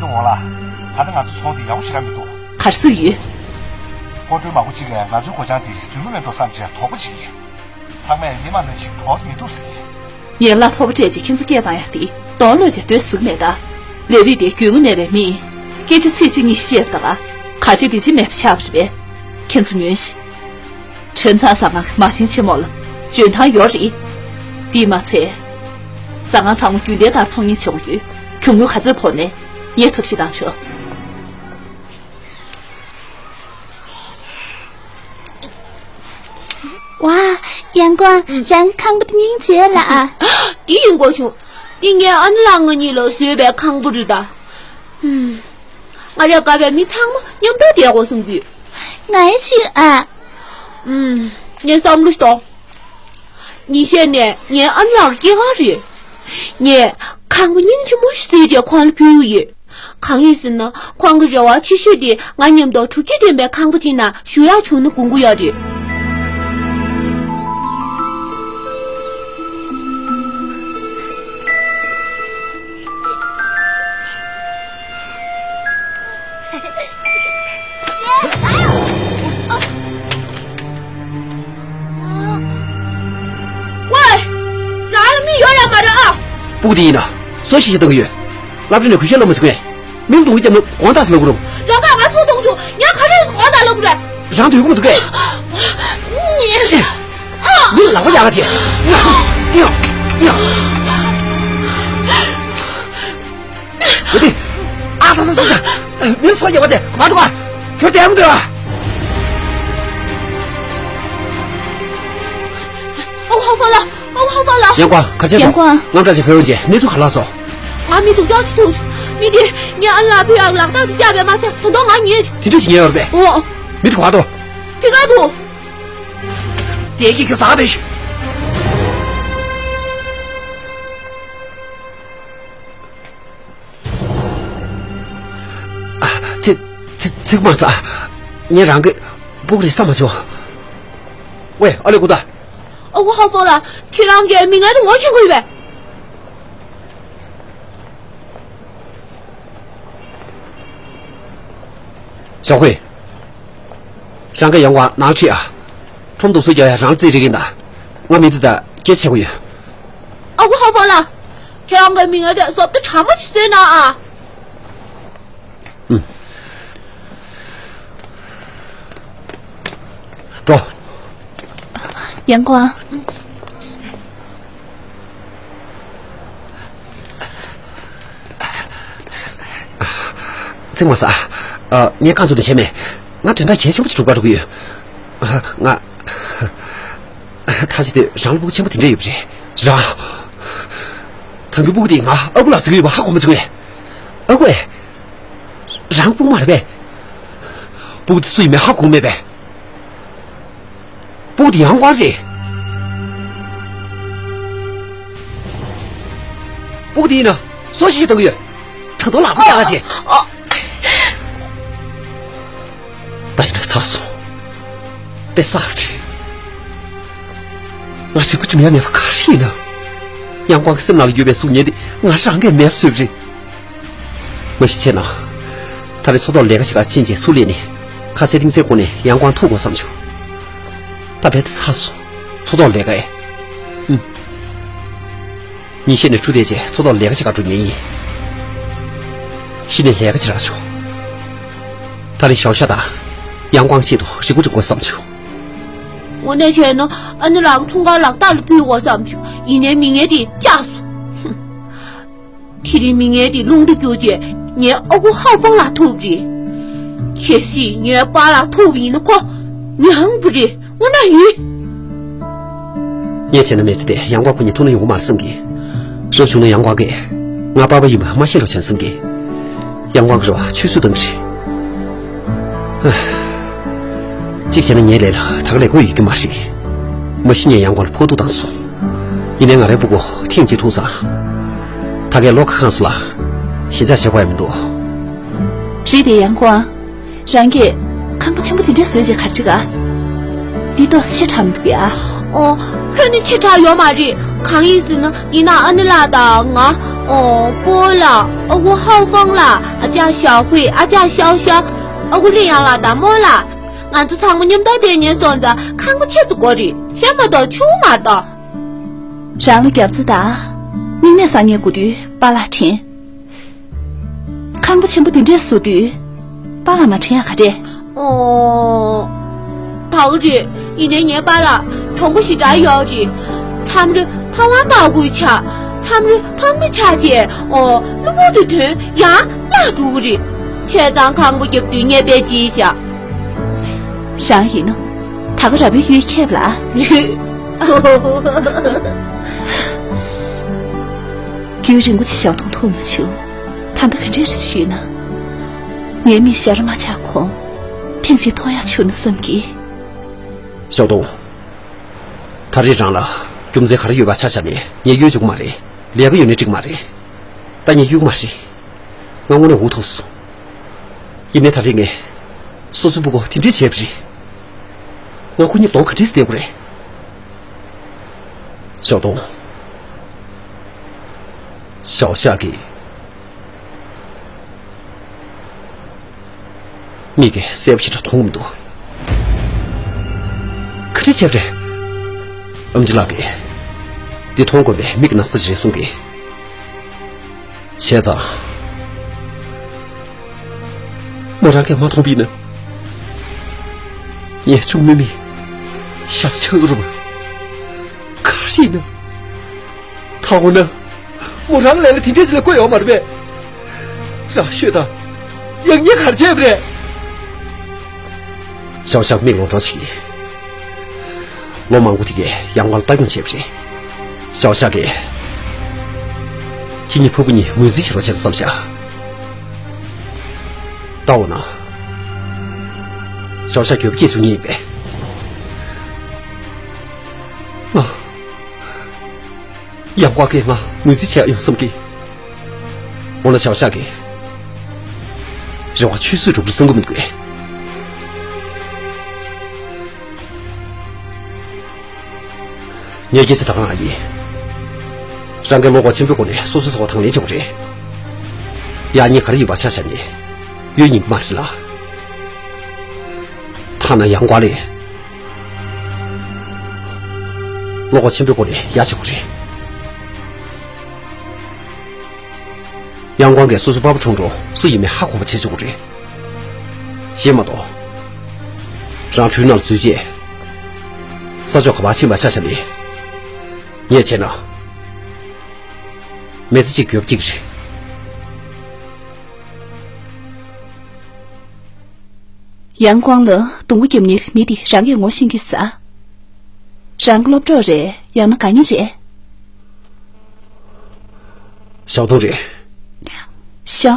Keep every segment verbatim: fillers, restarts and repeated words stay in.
འོང་ལ། ད་ནི་ང་ཚོ་ཚོང་དེ་ཡག་པོ་ཞིག་རག་མི་འདུག་གར་སོང་ཡོད། སྐོར་སྒྲོལ་མང་པོ་ཅིག་གིས་ང་ཚོའི་སྒོ་བྱང་དེ་རྫུན་མ་མིན་འགྲོ་བསམ་བྱས་དོགས་པ་བྱེད་ཀྱི་ཡིན། ཚང་མས་སྔོན་མ་ནང་བཞིན་འགྲོ་མི་འདུག་ཟེར་གྱི་ཡིན། ངས་གླ་མཐོ་པོ་སྤྲད་བྱས་ཁྱེད་ཚོ་སྐད་བཏང་ཡག་དེ་གདོང་ལོག་བྱས་སྡོད་ཟེར་གྱི་མེད་ད། ལས་རིགས་དེ་རྒྱུས་མངའ་མེད་པའི་མི་ཡིན། སྐད་ཆ་ཚིག་གཅིག་གཉིས་ཤིག་བཤད་པ་ད་ག་ག་ཅི་དེ་ཅི་མེད་པ་ཆགས་པ་རེད་པས། ཁྱེད་ཚོ་ཉོན་ཞིག་ཁྲོན་ཚང་ཟ་ཁང་གི་མ་ཐེན་ཆེན་མོ་ལ་འཇོན་ཐང་ཡོད་རེད། དེས་མ་ཚད། ཟ་ཁང་ཚང་མ་རྒྱུན་ལྡན་ལྟར་ཚོང་གཉེར་བྱེད་དགོས་ཀྱི་གྱོང་གུན་ག་ཚོད་ཕོག་ནའི་ངས་ཐབས་ཤེས་བཏང་ཆོག་ཝ། ཡང་ཀོང་། རང་གི་ཁང་པ་དེ་སྙིང་རྗེ་ལ་ཨ། དེ་ཡིན་དགོས་བྱུང་། འདི་ངའི་ཨ་ནེ་ལགས་ང་གཉིས་ལ་བཟོས་པའི་ཁང་པ་རེད་ད། ཧུམ། ང་རས་དགའ་བའི་མི་ཚང་མ་མཉམ་དུ་བསྡད་དགོས་བསམ་གི། ང་ཡི་ཅིག་ཨ། ཨུམ། ངས་བསམ་བློ་ཞིག་གཏོང་། ཉིན་ཤས་ནས་ངའི་ཨ་ནེ་ལགས་སྐྱེས་སྐར་རེད། ངས་ཁང་པ་སྙིང་རྗེ་མོ་ཞིག་བཟོས་རྗེས་ཁོང་ལ་ཕུལ་གི་ཡོད། གང་ཡིན་ཟེར་ན་ཁོང་གི་རེ་བ་ཆེ་ཤོས་དེ་ང་མཉམ་དུ་སྤྲོ་སྐྱིད་ལྡན་པའི་ཁང་པ་ཅིག་ནང་བཞུགས་ཡག་བྱུང་ན་དགོངས་ཀྱི་ཡོད་རེད། ཝེ། རང་ལ་མི་ཡོད་ཡ་མ་རེད་ཨ། སྤུ་གུ་དེ་ཡིན་ན་སུ་ཞིག་བྱེད་གཏོང་གི་ཡོད། སློབ་གྲྭ་ནས་གུས་ཞབས་སློབ་མ་ཟིན་ངས། མིང་གདོང་གི་རྒྱབ་ནས་དགོངས་དག་ཟེར་ལབ་དགོས་རུང་། རང་ག་ང་ཚོ་གཏོང་བྱུང་ཡང་ག་རེ་དགོངས་དག་ལབ་དགོས་རེད། རང་འདོད་གི་མི་འདུག་གས། མི་ལག་པ་ཡག་ག་བྱེད། ཡ། ཡ། ཨ་ཙི། ཨ་ཙི་ཙི་ཙི། མི་ཚོ་ཉོ་བ་ཚེ་གོ་འགྲོ་བ། ཁྱོད་དེ་མི་འདུག་ཨ། ཨོ་ཧ་ཧྥང་ལགས། ཨོ་ཧ་ཧྥང་ལགས། ཡང་ཀོང་། ག་ཚོད་ཡང་ཀོང་། དངངས་སྐྲག་ཅིག་བྱེད་རོགས་བྱེད། གནས་ཚུལ་ག་རེ་ལྷག་སོང་། ང་མི་སྡུག་ཅག་ཅིག་ཐུག་བྱུང་། མི་དེས་ངའི་ཨ་ལགས་ཕི་ཡག་ལག་རྟགས་དེ་བཅག་པས་མ་ཚད་ད་དུང་ང་ཉེས་བྱུང་། དེ་འདྲ་ཞིག་ཉེས་ཡོད་རེད་པས། ཨོ། མི་དེ་ག་པར་འདུག་ཕི་ག་འདུག་དེ་གི་ཁྱོད་ད་དེ་ཤི། ཨ། ཚིག་ཚིག་ཚིག་མ་ཟ། ངས་རང་གི་སྤུ་གུ་རེད་བསམ་མ་བྱུང་། ཝེ། ཨ་ལེ་ཀུ་ད། ཨ་ཁུ་ཧ་ཧྥང་ལགས། ཁྱེད་རང་གིས་མི་ངན་དེ་ངོ་ཤེས་ཀྱི་ཡོད་པས། ཞའོ་ཧུའེ། རང་གིས་ཡང་ཀོང་ནང་ཁྲིད་ཨ། ཁྲོམ་དུ་སུ་རྒྱག་ཡ་རང་ལ་རྩིས་རིག་གིན་ད། ང་མི་འདི་ད་སྐད་ཆ་བྱེད་དགོས་ཡོད། ཨ་ཁུ་ཧ་ཧྥང་ལགས། ཁྱེད་རང་གིས་མི་ངན་དེ་བཟོ་ལྟ་དྲང་མོ་ཞིག་བཟོས་གནང་ཨ། ཨུམ། འགྲོ། ཡང་ཀོང་། ཚིག་མ་ཟ། ཨ། ངས་རྐང་བཙུགས་ནས་བྱས་མེད། ང་དོན་དག་གལ་ཆེན་པོ་ཅིག་སྒྲུབ་ག་འགྲོ་གི་ཡོད། ཨ། ང་། ཐག་བཅད་དུས་རང་ལ་སྤུ་གུ་ཆེན་པོ་དེ་འདྲ་ཡོད་པ་རེད། རང་། ད་གིན་སྤུ་གུ་དེ་ང་ཨ་ཁུ་ལགས་ཟེར་གྱི་ཡོད་པ་ཧ་གོ་མ་སོང་ངས། ཨ་ཁུ་ཨེ། རང་སྤུ་གུ་མ་རེད་པས། སྤུ་གུ་དེ་སུ་ཡིན་མིན་ཧ་གོ་མེད་པས། སྤུ་གུ་དེ་ཡང་ཀོང་རེད། སྤུ་གུ་དེ་ཡིན་ན་སུ་ཞིག་བལྟ་གི་ཡོད། ད་དུང་ལག་པ་རྒྱག་ག་བྱེད། ད་ཡིན་ན་ཚར་སོང་། དཔེ་བསགས་རེད། ང་རིག་པ་འཇོམས་ཡ་མེད་པ་ག་རེ་ཡིན་ན། ཡང་ཀོང་གི་སེམས་ནང་ལ་ཡོད་པའི་གཟུགས་བརྙན་དེ་ང་རང་གིས་མེད་པ་བཟོས་པ་རེད། མ་གཞི་བྱས་ན། ད་རེས་མཚོ་ཐོག་ལས་ཀ་བྱེད་གར་ཕྱིན་རྗེས་ཚུར་སླེབས་ནས་ཁ་ཟས་གཏིང་ཟས་གོན་ནས་ཡང་ཀོང་ཐུག་དགོས་བསམ་བྱུང་། ད་རྦད་དེ་ཚར་སོང་། མཚོ་ཐོག་ལས་ཀ་ཨེ། ཨུམ། ཉིན་ཤས་ནས་ཕྲུ་དེ་རྗེས་མཚོ་ཐོག་ལས་ཀ་བྱེད་གར་འགྲོ་ཉེན་ཡིན། གཞི་ནས་ལས་ཀ་བྱེད་རག་བྱུང་། ད་རེས་ཞའོ་ཤ་དང་ཡང་ཀོང་ཆེད་དུ་རི་མགོ་འགྲིམ་དགོས་བསམ་བྱུང་། དངོས་གནས་བྱས་ན་ཨ་ནེ་ལགས་ཀྱི་འཁྲུངས་སྐར་ལག་རྟགས་ལ་ཕུལ་དགོས་བསམ་བྱུང་། ཡིན་ནའི་མི་ངན་དེས་བཅག་སོང་། ཧུམ། དེ་རིང་མི་ངན་དེ་རླུང་རྟ་བསྒྱུར་རྗེས་ངའི་ཨ་ཁུ་ཧའོ་ཧྥང་ལགས་ཐུག་པ་རེད། གལ་སྲིད་ངའི་པཱ་ལགས་ཐུག་པ་ཡིན་ན་ཁོ་མྱངས་པ་རེད། དངོས་གནས་ཡིན། ངས་བྱས་ན་མི་ཚེ་འདི་ཡང་ཀོང་ཁོ་གཉིས་ཐུག་ན་ཡོང་གི་མ་རེད་བསམ་གི། རབ་བྱུང་ན་ཡང་ཀོང་གིས་ང་པཱ་པཱ་ཡིན་པ་མ་ཤེས་འགྲོ་བྱུང་བསམ་གི། ཡང་ཀོང་གི་རེ་བ་ཆུད་ཟོས་བཏང་གི་རེད། ཧ། གཅིག་བྱས་ན་ངའི་ལས་ལ་ད་ག་ལས་དགོས་ཡོད་རྒྱུ་མ་རེད། མ་གཞི་ངས་ཡང་ཀོང་ལ་ཕོག་ཐུག་བཏང་སོང་། ཡིན་ནའི་ང་རའི་སྤུ་གུ་ཐེངས་གཅིག་ཐུག་ཙང་། ད་གའི་ལོ་ཁ་ཁང་སོ་ལ་ཞེན་ཆགས་བྱེད་དགོས་ཡ་མི་འདུག་རེད་དེ་ཡང་ཀོང་། རང་གིས་ཁང་པ་ཆེན་པོ་དེ་འདྲ་བཟོས་རྗེས་ག་རེ་བྱེད་ག་འདི་ཏོག་ཙམ་ཆེ་དྲགས་མི་འདུག་གས། ཨོ། ཁྱོན་ནས་ཆེ་དྲགས་ཡོད་མ་རེད། གང་ཡིན་ཟེར་ན་ཡིན་ན་ཨ་ནེ་ལགས་དང་ང་། ཨོ། སྤོ་ལགས། ཨ་ཁུ་ཧའོ་ཧྥང་ལགས། ཨ་ ཅག་ཞའོ་ཧུའེ། ཨ་ཅག་ཞའོ་ཞའོ། ཨ་ཁུ་ལི་ཡང་ལགས་དང་རྨོ་ལགས། ང་ཚོ་ཚང་མ་མཉམ་དུ་བསྡད་ཉན་སོང་ཙང་ཁང་པ་ཆེ་ཙམ་དགོས་རེད། གཞན་མ་གཏོགས་ཆུང་མ་གཏོགས། རང་ལ་རྒྱབ་རྩ་དང་། དམིགས་མེད་བསམ་ངན་དགོས་དུས་པཱ་ལགས་དྲན། ཁང་པ་ཆེན་པོ་འདི་འདྲས་བཟོ་དུས་པཱ་ལགས་མ་དྲན་ཡག་ག་རེད། ཨོ། ད་ག་རེད། ཡིན་ནའི་ངའི་པཱ་ལགས་གྱོང་པོ་ཞེ་དྲག་ཡོད་རེད། མཚམས་རེ་ཕ་བ་མ་དགོས་ཆགས། མཚམས་རེ་ཕག་མོ་ཆགས་བྱས། ཨོ། གློ་བུར་དུ་དོན་ཡང་བརླག་འགྲོ་གི་རེད། བྱས་ཙང་ཁང་པ་རྒྱབ་དུས་ངས་དཔེ་ཅིག་བཞག་རང་ཡིན་ནོ། ད་ག་རང་བའི་གཡུལ་ཁྱེད་ལ། རྒྱུན་རིང་པོ་ཅིག་ཞག་མཐོང་ཐུབ་མ་བྱུང་། ད་ལྟ་ག་འདྲས་རེ་ཞུས་ན། ངའི་མིག་ཞར་མ་ཆག་གོང་ཐེངས་གཅིག་མཐོང་ཡག་བྱུང་ན་བསམ་གི། ཞའོ་ཏུང་། ད་རེས་རང་ལ་རྒྱུ་མཚན་ག་རེ་ཡོད་པ་ཆ་བཞག་ནས་ངས་གཡོལ་བཅུག་གི་མ་རེད། ལས་ཀ་ཡོད་ནའི་འགྲིག་མ་རེད། ད་ངས་གཡུག་མ་རེད། ང་དངོས་གནས་འུ་ཐུག་སོང་། ཡིན་ནའི་ད་རེས་ངས་སོ་སོའི་སྤུ་གུ་དེ་འདྲས་བྱས་པ་རེད། ང་ཁོ་གཉིས་གདོང་ག་འདྲས་སེ་བསྟན་དགོས་རེད། ཞའོ་ཏུང་། ཞའོ་ཤ་གི་མིག་གིས་གསལ་པོ་ཞེ་དྲག་མཐོང་གི་མི་འདུག་ག་འདྲས་བྱས་པ་རེད། ཨམ་ཆི་ལགས་ཀྱིས་འདི་མཐོང་དགོས་པའི་མིག་གི་ན་ཚ་ཞིག་རེད་གསུང་གི། བྱས་ཙང་། མོ་རང་གིས་མ་མཐོང་པ་ཡིན་ན། ངས་ཆུང་མི་མི་ཤར་ཆག་རུ་མ། ག་རེ་ཡིན་ན། ད་འོ་ན། མོ་རང་ལས་ལ་དེ་འདྲས་ལས་བཀོད་ཡོད་མ་རེད་པས། རང་ཤོད་དང་། ཡང་ཉེས་ག་རེ་བྱས་པ་རེད། ཞའོ་ཤ་མིག་ལོག་འགྲོ་ཆེ། ལོ་མང་པོ་དེ་གས་ཡང་ཀོང་ལ་ལྟ་སྐྱོང་བྱས་པ་རེད། ཞའོ་ཤ་གིས་ཁྱེད་གཉིས་ཕྲུ་གུ་གཉིས་ངོས་འཛིན་བྱེད་རོགས་བྱས་ན་བསམ་བཞག་ལྟ་འོ་ན། ཞའོ་ཤ་གྱོད་སྐྱེས་བཟོ་ངེས་ཡིན་པས། ང་། ཡང་ཀོང་གིས་ང་ངོས་འཛིན་བྱེད་ཡ་ཡོང་བསམ་གི། འོ་ན་ཞའོ་ཤ་གིས་རེ་བ་ཆུད་ཟོས་འགྲོ་གི་རེད་བསམ་གི་མི་འདུག་གས། ངས་སྐད་ཆ་ད་ག་རང་ཡིན། རང་གིས་བློ་ཁོག་ཆེན་པོའི་སྒོ་ནས་སོ་སོའི་འཚོ་བ་དང་ལེན་བྱེད་དགོས་རེད། ཡག་ཉེས་ག་རེ་ཡིན་པ་ཆ་བཞག་ནས་གཡོལ་ཉན་གི་མ་རེད་ལ། ཐ་ན་ཡང་ཀོང་ལ་བློ་ཁོག་ཆེན་པོའི་སྒོ་ནས་ཡག་བྱེད་དགོས་རེད། ཡང་ཀོང་གིས་སོ་སོའི་པ་ཕ་ཁྲུང་ཁྲུང་སུ་ཡིན་མིན་ཧ་གོ་བ་བྱེད་ཆོག་གི་རེད། གཞན་མ་གཏོགས། རང་འཁྲུལ་སྣང་ལ་འཛུལ་རྗེས། ས་ཕྱོགས་ག་པར་ཕྱིན་པ་ཆ་བཞག་ནས། ངས་བྱས་ན། མི་ཚེ་གཅིག་གྱོད་སྐྱེལ་གྱི་རེད། ཡང་ཀོང་ལ་རྡུང་རྡེག་བརྒྱབ་མཁན་མི་དེ་རང་གིས་ངོ་ཤེས་ཀྱི་ས། རང་གི་སློབ་གྲོགས་རེད། ཡང་ན་དགའ་ཉེ་རེད། ཞའོ་ཏུང་རེད། ཞའོ།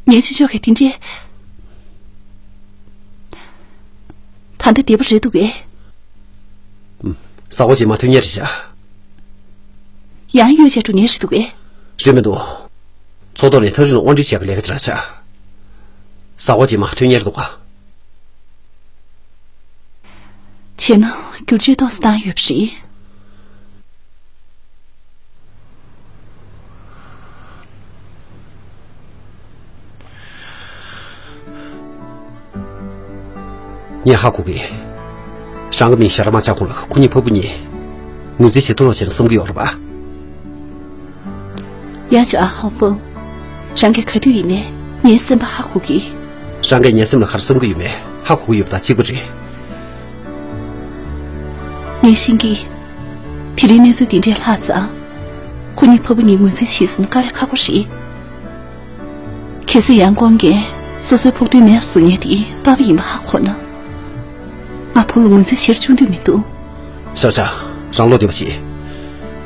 ངའི་ཆོས་ཕྱོགས་ཀྱི་དེ་འདྲའི། ད་ལྟ་བདེ་པོ་རེད་འདུག་གས། ཨུམ། གཟའ་འཁོར་རྗེས་མ་ཐོན་མཁན་རེད་ཤག་ཡང་གཡོལ་བྱས་འགྲོ་མཁན་རེད་འདུག་གས། རེད་མི་འདུག་མཚོ་ཐོག་ནས་ཐག་རིང་ལ་དབོར་འདྲེན་བྱེད་ཀྱི་ལས་ཀ་ཅིག་རག་ཤག་གཟའ་འཁོར་རྗེས་མ་ཐོན་མཁན་རེད་འདུག་ག་བྱས་ན་བསྒྱུར་བཅོས་གཏོང་ས་བཏང་ཡོད་པ་རེད། ངས་ཧ་གོ་གི། རང་གི་མིང་ཞར་མ་ཆག་གོང་ལ་ཁོ་གཉིས་ཕ་བུ་གཉིས་ངོས་འཛིན་བྱེད་ཐུབ་རོགས་བྱས་ན་བསམ་གི་ཡོད་རེད་པ། ཡང་ཅོ་ཨ་ཧ་ཧྥང་། རང་གིས་ག་དུས་ཡིན་ནའི་ངའི་སེམས་པ་ཧ་གོ་གི། རང་གིས་ངའི་སེམས་ལ་ག་རེ་བསམ་གི་ཡོད་མེད་ཧ་གོ་གི་ཡོད་པ་དང་གཅིག་པ་རེད། ངས་ཤེས་ཀྱི། དེ་རིང་གནས་ཚུལ་འདི་འདྲས་ལྷག་ཙང་། ཁོ་གཉིས་ཕ་བུ་གཉིས་ངོས་འཛིན་བྱེད་ཟིན་དཀའ་ལས་ཁག་པོ་རེད། གལ་སྲིད་ཡང་ཀོང་གིས་སོ་སོའི་ཕོག་ཐུག་མེད་པ་བཟོ་མཁན་དེ་པ་ཕ་ཡིན་པ་ཧ་གོ་ན། ང་བུ་ལ་ངོས་འཛིན་བྱེད་བཅུག་འདོད་མི་འདུག་ཤར་ཤར། རང་བློ་བདེ་བ་བྱེད།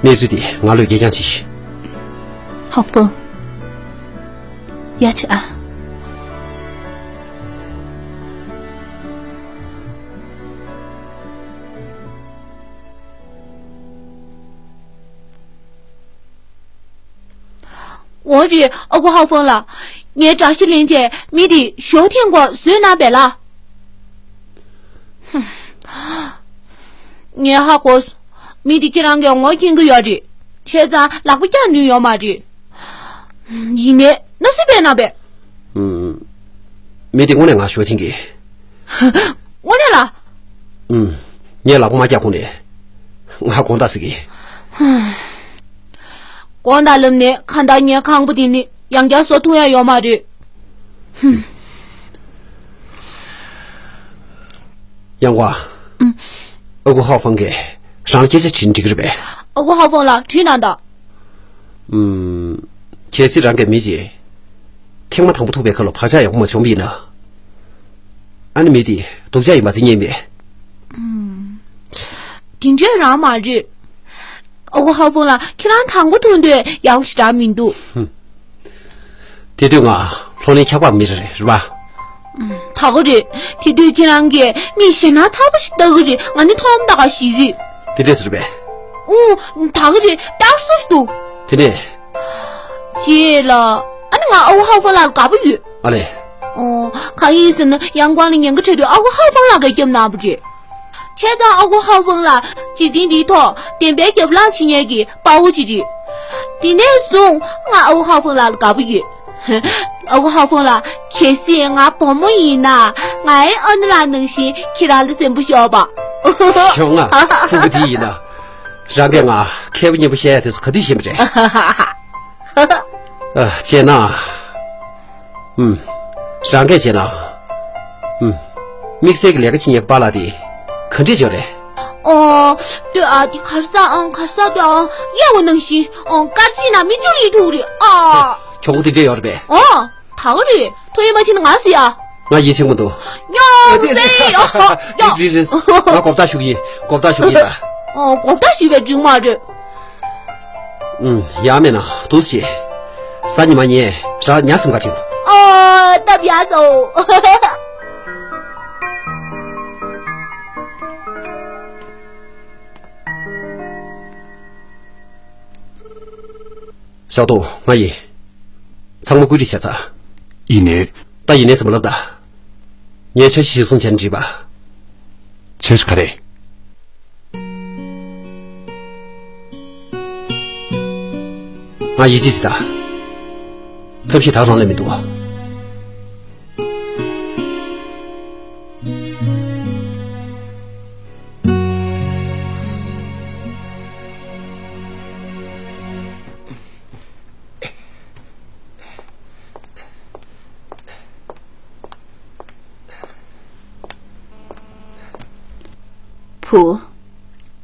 གནས་ཚུལ་འདི་ང་ལོས་གད་རྒྱངས་བྱེད། ཧོ་ཧྥང་། ཡ་ཆ་ཨ། འོ་རེད། ཨ་ཁུ་ཧ་ཧྥང་ལགས། ངས་དགྲ་ཤ་ལེན་བྱས་མི་དེ་ཞའོ་ཐིང་སྐོར་བཟོས་གནང་བས་ལགས། ཧུམ། ངས་ཧ་གོ་སོང་། མི་དེ་ཁྱེད་རང་གིས་ངོ་མཁྱེན་གྱི་ཡོད་རེད། བྱས་ཙང་ལག་པ་བཀྱག་ནུས་ཡོད་མ་རེད། ཡིན་ནའི་གནམ་སྲིད་པའི་ནང་པས། མི་དེ་དངོས་གནས་ང་ཞོ་ཐེངས་ཀྱི། དངོས་གནས་ལ། ངས་ལག་པ་མ་བཀྱག་གོང་ནས་ང་དགོང་དག་ཟེར་གི། དགོང་དག་ལབ་ནས་གང་ལྟར་ངའི་ཁང་པ་དེ་ནི་ཡང་བསྐྱར་བཟོ་ཐུབ་ཡ་ཡོད་མ་རེད། ཡང་བ། ཨ་ཁུ་ཧའོ་ཧྥང་གིས་རང་ལ་སྐད་ཆ་དྲིས་ན་འགྲིག་གི་རེད་པས། ཨ་ཁུ་ཧའོ་ཧྥང་ལ་དྲིས་ན་ད། ཨུམ། གལ་སྲིད་རང་གི་མི་ཞིག་ཐེངས་མ་དང་པོ་ཐུག་པའི་ཁ་ལ་བག་ཆགས་ཡག་པོ་མ་བྱུང་བ་ཡིན་ན། ཨ་ནི་མི་དེ་སྡུག་ཅག་ཡིན་པ་ཚོས་ཉན་པས། ཨུམ། དེ་འདྲས་རང་མ་རེད། ཨ་ཁུ་ཧའོ་ཧྥང་ལགས་ཁྱེད་རང་དང་པོ་ཐུག་དུས་ཡག་པོ་ཞེ་དྲག་མི་འདུག་དེ་དུས་ང་ལྷོ་ལན་འཁྱག་པ་མི་རེད་རེད་པ། ད་ག་རེད། དེ་དུས་ཁྱེད་རང་གིས་མིག་ཞེད་སྣང་ཚ་པོ་ཞིག་ལྟ་གི་རེད། ང་ནི་མཐོང་མ་ཐག་ག་ཞིག་གིས། དེ་འདྲས་ཟེར་བས། ཨུ། ད་ག་རེད། སྟག་སོ་ཞིག་འདུག་དེ་ནས། རྗེས་ལ། ཨ་ནི་ང་ཨ་ཁུ་ཧའོ་ཧྥང་ལགས་ལ་དགའ་པོ་ཡོད། ཨ་ལས། ཨོ། གང་ཡིན་ཟེར་ན་ཡང་ཀོང་ལ་ཉེན་ཁ་འཕྲད་དུས་ཨ་ཁུ་ཧའོ་ཧྥང་ལགས་ཀྱིས་སྐྱབས་གནང་བ་རེད། བྱས་ཙང་ཨ་ཁུ་ཧའོ་ཧྥང་ལགས་འཇིག་རྟེན་འདིའི་ཐོག་བདེན་པའི་རྒྱབ་ལངས་བྱེད་མཁན་གྱི་དཔའ་བོ་ཅིག་རེད། དེ་ནས་བཟུང་ང་ཨ་ཁུ་ཧའོ་ཧྥང་ལགས་ལ་དགའ་པོ་ཡོད། ཨ་ཁུ་ཧའོ་ཧྥང་ལགས་གལ་སྲིད་ང་བུ་མོ་ཡིན་ན་ངའི་ཨ་ནེ་ལགས་ནང་བཞིན་ཁྱེད་རང་ལ་གཟན་པོ་ཤོར་བ། ཁྱོད་ང་ཕྲུ་གུ་དེ་ཡིན་ན། རང་གིས་ང་མཁས་པོ་སྙན་པོ་བཤད་ཡ་དེ་ཚོ་ག་དུས་ཤེས་པ་རེད། ཨ། བྱས་ན། ཨུམ། རང་གིས་བྱས་ན། ཨུམ། དམིགས་བསལ་གྱི་ལས་ཀ་བྱེད་མཁན་གྱི་པཱ་ལགས་དེ་ག་འདྲས་ཅིག་རེད། ཨོ། ལྟོས་ཨ། དེ་ག་རེ་ཟ་ཨང་། ག་རེ་ཟ་ལྟོས་ཨང་། གཡག་པོ་ནང་བཞིན་ཨང་། སྐར་ཆེན་ན་མི་ཅུང་ཡིན་ཐུག་རེད་ཨ། ཧེ། གྱོང་པོ་དེ་འདྲས་ཡོད་རེད་པས། ཨོ། ད་ག་རེད། ཐུགས་ཡིད་མ་ཆེས་ན་ང་ཟེར་ཡ། ང་ཡིད་ཆེས་མི་འདུག་ཡོ། ཨ། ཟེར་ཡ། ཡོ། རེད་རེད། ང་གོ་བརྡ་ཞུ་གི་ཡིན། གོ་བརྡ་ཞུ་གི་ཡིན་ད། ཨོ། གོ་བརྡ་ཞུས་པས་འགྲིག་མ་རེད། ཨུམ། ཡང་མེད་ན་འདུག་སེ་བྱེད། གཟའ་ཉི་མ་ཉལ་རང་ཉལ་སོང་ག་ཁྲིད། ཨོ། སྟབས་ཡག་སོང་། ཞའོ་ཏུང་། ང་ཡིན། ཚང་མ་བཀོད་སྒྲིག་བྱས་ཚར། ཡིན་ནའི། ད་ཡིན་ནའི་ཟེར་མ་ལབ་ད། ངས་འཆར་གཞི་གཞིར་བཟུང་བྱས་ན་འགྲིག་པ། འཆར་གཞི་ག་རེ། ང་ཡིད་ཆེས་བྱེད་ད། ཐབས་ཤེས་དག་རང་ལས་མི་འདུག་བུ།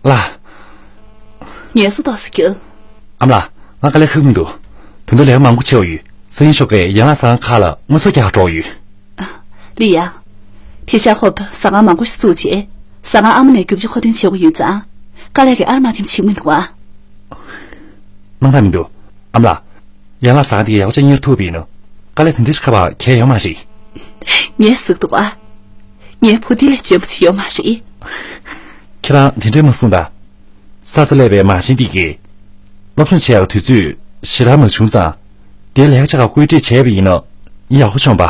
ལགས། ངལ་གསོ་ཏོག་ཙམ་རྒྱབ། ཨ་མ་ལགས། ང་དཀའ་ལས་ཁག་གི་མི་འདུག་དོན་དུ་ལས་ཀ་མང་པོ་བྱེད་དགོས་ཡོད། སང་ཉིན་ཞོགས་ཀས་ཡན་ལག་ཟ་ཁང་ཁག་ལ་དངོས་སུ་རྒྱག་འགྲོ་དགོས་ཡོད། ལི་ཡ། དེ་ཤ་ཧོབ་ཏུ་ཟ་ཁང་མང་པོ་ཞིག་བཙུགས་རྗེས། ཟ་ཁང་ཨ་མ་ནས་རྒྱབ་ཕྱི་མཁོ་འདོན་བྱེད་དགོས་ཡོད་ཙང་། དཀའ་ལས་ཀྱིས་ཨར་མ་ཐེམ་བྱེད་ཀྱི་མི་འདུག་ཨ། སྣང་དག་མི་འདུག་ཨ་མ་ལགས། ཡན་ལག་ཟ་ཁང་དེ་ག་ཡག་པོ་ཅིག་གཉེར་ཐུབ་པ་ཡིན་ན། དཀའ་ལས་དེ་འདྲ་ཞིག་ཁག་པ་གང་ཡང་ཡོད་མ་རེད། ངས་ཟེར་གྱི་འདུག་ཨ། ངའི་བུ་དེ་ལས་འཇོན་པོ་ཅིག་ཡོད་མ་རེད། ཁྱེད་རང་དེ་འདྲས་མ་གསུངས་དང་། གསར་དུ་སླེབས་པའི་མ་བྱན་དེ་གིས་སློབ་སྦྱོང་བྱེད་ཡག་དུས་ཚོད་ཞེ་དྲག་མ་བྱུང་ཙང་། དེའི་ལས་ཀ་བྱེད་ག་བཀོད་སྒྲིག་བྱས་པ་ཡིན་ན་ཡག་པོ་བྱུང་བ།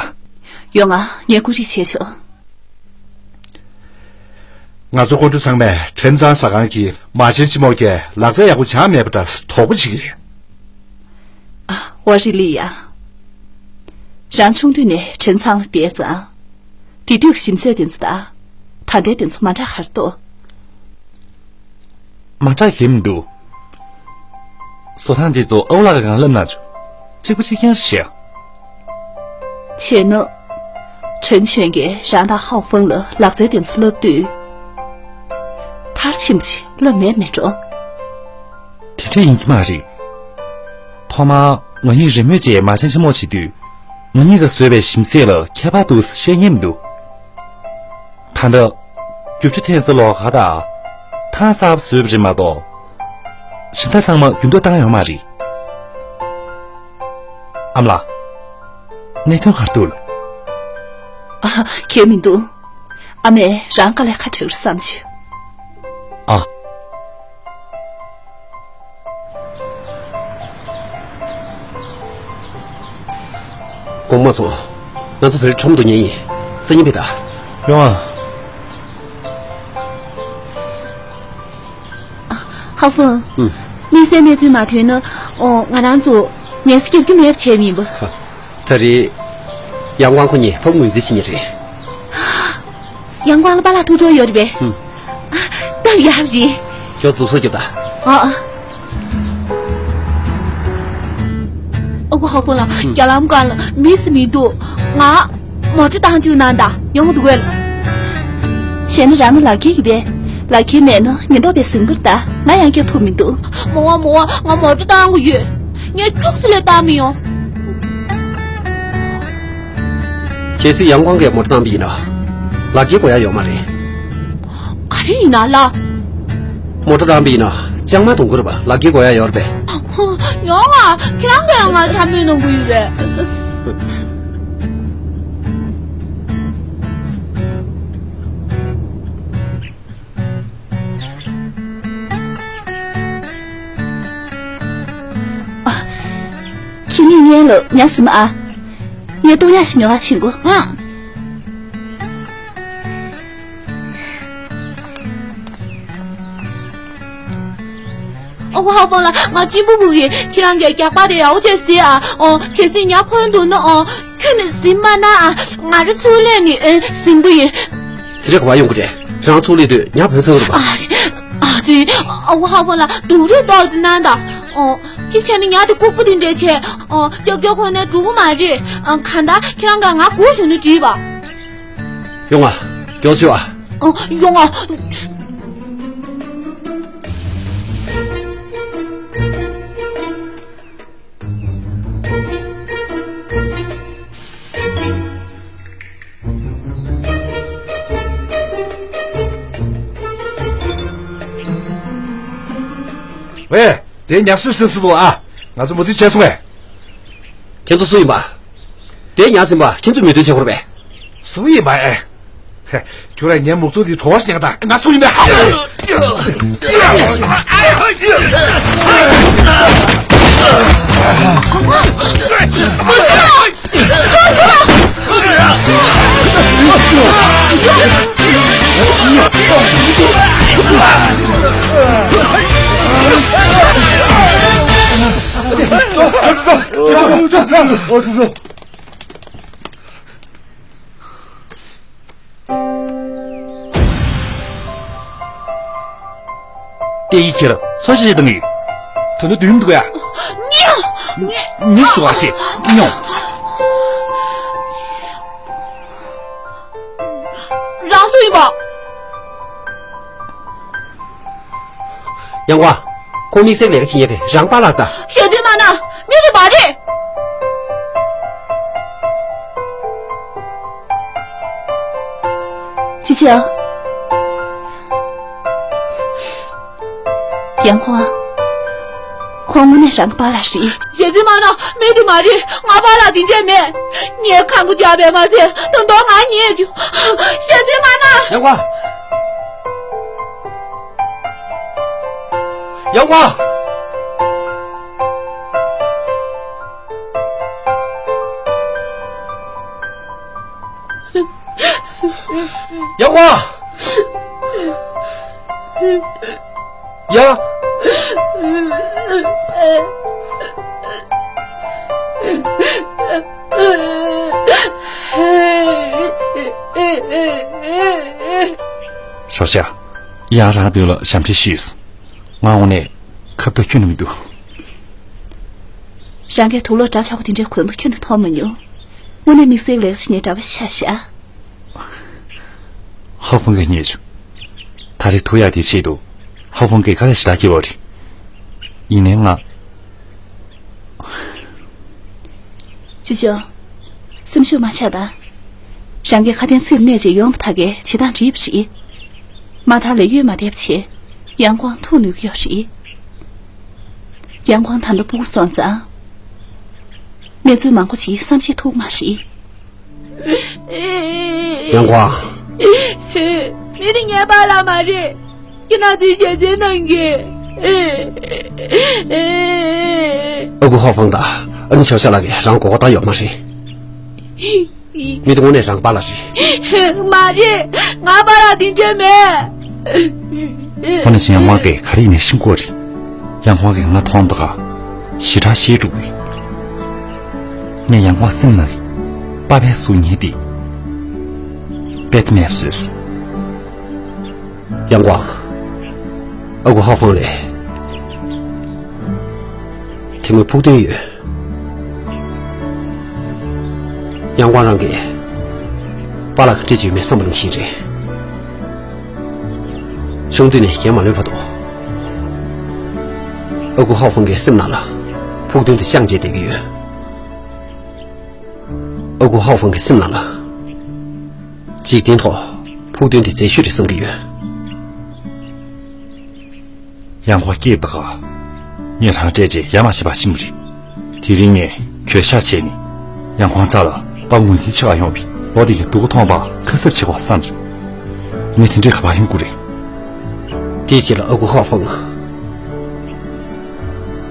ཡོང་ང་། ངས་བཀོད་སྒྲིག་བྱས་ཆོག་ང་ཚོ་སྐུ་མགྲོན་ཚང་མས་ཁྲེན་ཚང་ཟ་ཁང་གི་མ་བྱན་ཆེན་མོ་གིས་ལག་རྩལ་ཡག་པོ་སྦྱངས་མེད་པ་འདྲ་དོགས་པ་བྱེད་ཀྱི་ཡོད། ཨ། ཝ་རི་ལི་ཡ། རང་ཆུང་དུས་ནས་ཁྲེན་ཚང་ལ་བསྡད་ཙང་། དེ་དུས་ཀྱི་ཞིམ་ཟས་དེ་ཚོ་དང་། ད་ལྟའི་དེ་ཚོ་མ་འདྲ་ག་རེ་འདུག་མ་འདྲ་གང་ཡང་མི་འདུག་བཟོ་སྟངས་དེ་ཚོ་ཨོ་ལགས་ཀྱིས་གང་བསླབས་ན་ཆོག་གཅིག་པ་གཅིག་རྐྱང་རེད་ཤག་བྱས་ན། ཁྲེན་ཆོན་གྱིས་རང་དང་ཧའོ་ཧྥང་ལ་ལག་རྩལ་དེ་ཚོ་བསླབ་དུས། མཐར་ཕྱིན་པ་ཅིག་བསླབས་མེད་མེད་འགྲོ། དེ་འདྲ་ཡིན་གྱི་མ་རེད། ཐོག་མར་ང་གཉིས་རེས་མོས་བྱས་མ་བྱན་ཆེན་མོ་བྱེད་དུས། ང་གཉིས་ཀྱིས་བཟོས་པའི་ཞིམ་ཟས་ལ་ཁྱད་པར་འདུག་ཟེར་བཤད་མཁན་མི་འདུག་ད་ལྟ། རྒྱུ་ཆ་འཐེན་ས་ལོགས་ཀ་དང་། ཐང་གསར་པ་བཟོས་པ་རེད་མ་གཏོགས། གཞན་དག་ཚང་མ་འགྱུར་ལྡོག་བཏང་ཡོད་མ་རེད། ཨ་མ་ལགས། གནད་དོན་ག་རེ་འདུག་ལགས། ཨ། གང་ཡང་མི་འདུག་ཨ་མས་རང་དཀའ་ལས་ཁག་དྲགས་རེད་བསམ་བྱུང་། ཨ། དགོངས་པ་མ་ཚོམས། ང་ཚོ་དེ་རིང་ཁྲོམ་དུ་ཉལ་ཡིན། སང་ཉིན་ཕེབས་དང་། ཡོང་ཨ། ཧ་ཧྥང་། ཨུམ། དམིགས་བསལ་གནས་ཚུལ་མ་ཐོན་ན། ཨོ། ང་རང་ཚོ། ངལ་གསོ་རྒྱབ་རྒྱུ་མེད་པ་བྱས་པ་ཡིན་པ། ད་རེས་ཡང་ཀོང་ཁོ་གཉིས་ཕ་བུ་ངོས་འཛིན་བྱེད་མཁན་རེད། ཡང་ཀོང་ལ་པཱ་ལགས་ཐུགས་སྤྲོ་ཡོད་རེད་པས། ཧུམ། ཨ། སྟབས་ཡག་རེད། མགྱོགས་སུ་ལུགས་སྲོག་རྒྱོབ་དང་། ཨ་ཨ། ཨ་ཁུ་ཧྭ་ཧྥང་ལགས། ཧུམ། རྒྱ་ལམ་སྒང་ལ་མི་སུ་མི་འདུག་ང་མོ་ཊ་བཏང་བཅུག་གནང་དང་། ཡོང་གི་འདུག་གས། བྱས་ན་རང་ལ་ལག་འཁྱེར་ཡོད་པས། ལག་འཁྱེར་མེད་ན་ཉེན་རྟོག་པས་ཟིན་པར་གདའ། ང་ཡང་སྐྱོབ་ཐུབ་མི་འདུག་མོ་ཝ་མོ་ཝ། ང་མོ་ཊ་བཏང་དགོས་ཡོད། ངས་ཁྱུག་ཙམ་ལས་བཏང་མི་ཡོང་། གལ་སྲིད་ཡང་ཀོང་གིས་མོ་ཊ་བཏང་པ་ཡིན་ན། ལག་འཁྱེར་དགོས་ཡ་ཡོད་མ་རེད། ག་རེ་ཡིན་ན་ལགས། མོ་ཊ་བཏང་པ་ཡིན་ན་ཅང་མ་གཏོང་དགོས་རེད་པ། ལག་འཁྱེར་དགོས་ཡ་ཡོད་རེད་པས། ཡོང་ང་། ཁྱེད་རང་གིས་ང་འཚབ་མོས་གནང་གི་ཡོད་པས། ཨ། ཁྱེད་གཉིས་ཉལ་ལོ། ཉལ་ཟིན་མ་ཨ། ངས་བཏུང་ཡག་ཞིག་ཉོ་ག་ཕྱིན་གོ། ཨང་། ཨ་ཁུ་ཧྭ་ཧྥང་ལགས། ང་གཅིན་པ་ཕོག་གི། ཁྱེད་རང་གིས་རྒྱགས་པ་དེ་ཡག་པོ་བྱས་བཟས་ཨ། ཨོ། གལ་སྲིད་ཉ་འཁོན་འདུག་ན། ཨོ། ཁྱོན་ནས་ཟིན་མ་གནང་ཨ། ང་རང་ཚུར་སླེབས་ནས། ཨེ། ཟིན་པ་ཡིན། དེ་འདྲ་ག་པར་ཡོང་གི་རེད། རང་ཚུར་སླེབས་དུས་ཉ་བུད་སོང་རེད་པ། ཨ། ཨ་ཙི། ཨ་ཁུ་ཧྭ་ཧྥང་ལགས། སྡུག་རུས་ཏོག་ཙམ་གནང་དང་། ཨོ། གཅིག་བྱས་ན་ཉ་དེ་ལྐུགས་པ་དེ་འདྲ་བྱས། ཨོ། ལྕགས་ཀྱོག་ཁོ་ནས་འགྲོ་གི་མ་རེད། ཨ། གང་ལྟར་ཁྱེད་རང་གིས་ང་སྒུག་བཞུགས་ན་འགྲིག་པ། ཡོང་ང་། མགྱོགས་བྱོས་ཨ། ཨོ། ཡོང་ང་། ཝེ། དེ་ཉ་སུས་ཟིན་སོང་འདུག་ཨ། ང་ཚོ་མུ་མཐུད་བྱས་སོང་ངས། ཁྱེད་ཚོ་སུ་ཡིན་པ། དེ་ཉ་ཟིན་པ་ཁྱེད་ཚོས་མོས་མཐུན་བྱེད་དགོས་རེད་པས། སུ་ཡིན་པ་ཨེ། ཧེ། ཁྱོད་རང་ངའི་མུ་ཚོ་དེ་བྲོ་བ་ཞིག་ཉན་གི་ད། ང་སུ་ཡིན་པས་ཧ། ཏེ་ཡི་ཁྱེར་སོ་ཤི་ཤི་དང་ཡིན། དོན་དུ་དུས་མི་འདུག་ཡ། མི་ཤོག་ཨ་ཤི་ཉོ། རང་སུ་ཡིན་པ། ཡང་བ། ཁོང་དམིགས་བསལ་ལས་ཀ་བྱེད་མཁན་དེ་རང་པཱ་ལགས་ད། ཞལ་འཛིན་མ་གནང་། མི་དེ་མ་རེད། ཅི་བྱེད་ཨ། ཡང་ཁོང་། ཁོང་དངོས་གནས་རང་གི་པཱ་ལགས་རེད། ཞལ་འཛིན་མ་གནང་། མི་དེ་མ་རེད། ང་པཱ་ལགས་དེ་འདྲས་མེད། ངས་ཁང་པ་རྒྱག་པས་མ་ཚད་ད་དུང་ང་ཉེས་བྱུང་། ཞལ་འཛིན་མ་གནང་། ཡང་ཁོང་། ཡང་ཁོང་། ཡང་ཁོང་། ཡ། ཞོགས་ཇ། ཡང་རང་དོན་ལ་ཞབས་འདྲེན་ཞུས། ང་འོང་ནས་ཁ་བརྡ་ཁྱོན་ནས་མི་འདུག་རང་གིས་དུག་ལོག་འདྲ་ཆགས་པ་དེ་འདྲའི་གོན་པ་ཁྱོན་ནས་མཐོང་མ་མྱོང་། དངོས་གནས་དམིགས་བསལ་ལས་ཀ་བྱེད་མཁན་འདྲ་བ་ཤ་ཤ། ཧ་ཧྥང་གིས་རྙེད་བྱུང་། ད་རེས་ཐུག་ཡག་དེའི་ཆེད་དུ་ཧ་ཧྥང་གིས་དཀའ་ལས་ཞེ་དྲག་བརྒྱབ་པ་རེད། ཡིན་ནའི་ང་། ཅི་ཅོ། སེམས་ཤུགས་མ་ཆག་དང་། རང་གི་ཁ་དན་ཚིག་གནས་ཅིག་ཡོང་བ་ཐག་གིས་བྱེད་སྟངས་འགྲིག་པ་རེད། མ་མཐའ་ལ་ཡོད་མ་བསྡད་པ་བྱས། ཡང་ཁོང་ཐུག་ནུས་ཀྱི་ཡོད་རེད། ཡང་ཁོང་ད་ལྟ་སྤུ་གུ་སོང་ཙང་། གནས་ཚུལ་མང་པོ་ཅིག་བསམ་ཤེས་ཐུབ་མ་རེད། ཡང་ཁོང་། མི་དེ་ངའི་པཱ་ལགས་མ་རེད། ཁྱེད་རང་ཚོས་ཞལ་འཛིན་གནང་གི། ཨ་ཁུ་ཧྭ་ཧྥང་དང་ཨ་ནེ་ཆའོ་ཞ་ལགས་ཀྱིས་རང་མགོ་སྐོར་བཏང་ཡོད་མ་རེད། མི་དེ་དངོས་གནས་རང་པཱ་ལགས་རེད། མ་རེད། ང་པཱ་ལགས་དེ་འདྲས་མེད། ཁོ་ནི་ཡང་ཁོང་གིས་ག་རེ་ཡིན་ནའི་ཤེས་ཀྱི་ཡོད་རེད། ཡང་ཁོང་གིས་ང་མཐོང་དུས་ཞེ་དྲག་ཞེད་འགྲོ་གི། ངས་ཡང་ཁོང་སེམས་ནང་གི་པ་ཕའི་གཟུགས་བརྙན་དེ་དཔེ་དེ་མེད་བཟོས། ཡང་ཁོང་། ཨ་ཁུ་ཧྭ་ཧྥང་ལས། དེ་མོའི་ཕུགས་འདུན་ཡོད། ཡང་ཁོང་རང་གིས་པཱ་ལགས་ཀྱི་འདྲེ་ཅིག་ཡོད་མེད་བསམ་བློ་ནང་བཞིན་རེད། ཆུང་དུས་ནས་རྒན་མ་ལོས་བར་དུ། ཨ་ཁུ་ཧྭ་ཧྥང་གི་སེམས་ནང་ལ་ཕུགས་འདུན་དེ་བཅངས་བྱས་བསྡད་ཀྱི་ཡོད། ཨ་ཁུ་ཧྭ་ཧྥང་གི་སེམས་ནང་ལ། འཇིག་རྟེན་ཐོག་ཕུགས་འདུན་དེ་མཛེས་ཤོས་རེད་བསམ་གྱི་ཡོད། ཡང་ཁོང་སྐྱེས་པ་དགའ། ངས་རང་སྤྲད་རྗེས་ཡ་མ་བྱེད་པ་ཤི་མོ་རེད། དེ་རིང་ངས་གྱོད་བཤགས་བྱས་ནས་ཡང་ཁོང་རྩ་ལ་པ་ངོས་འཛིན་ཆེ་བ་ཡོང་བའི་ལོ་དེ་གི་སྡུག་མཐོང་པ་ཁ་གསབ་བྱེད་དགོས་བསམ་བྱུང་། ངས་དེ་འདྲའི་ག་པར་ཡོང་དགོས་རེད། དེའི་རྗེས་ལ་ཨ་ཁུ་ཧྭ་ཧྥང་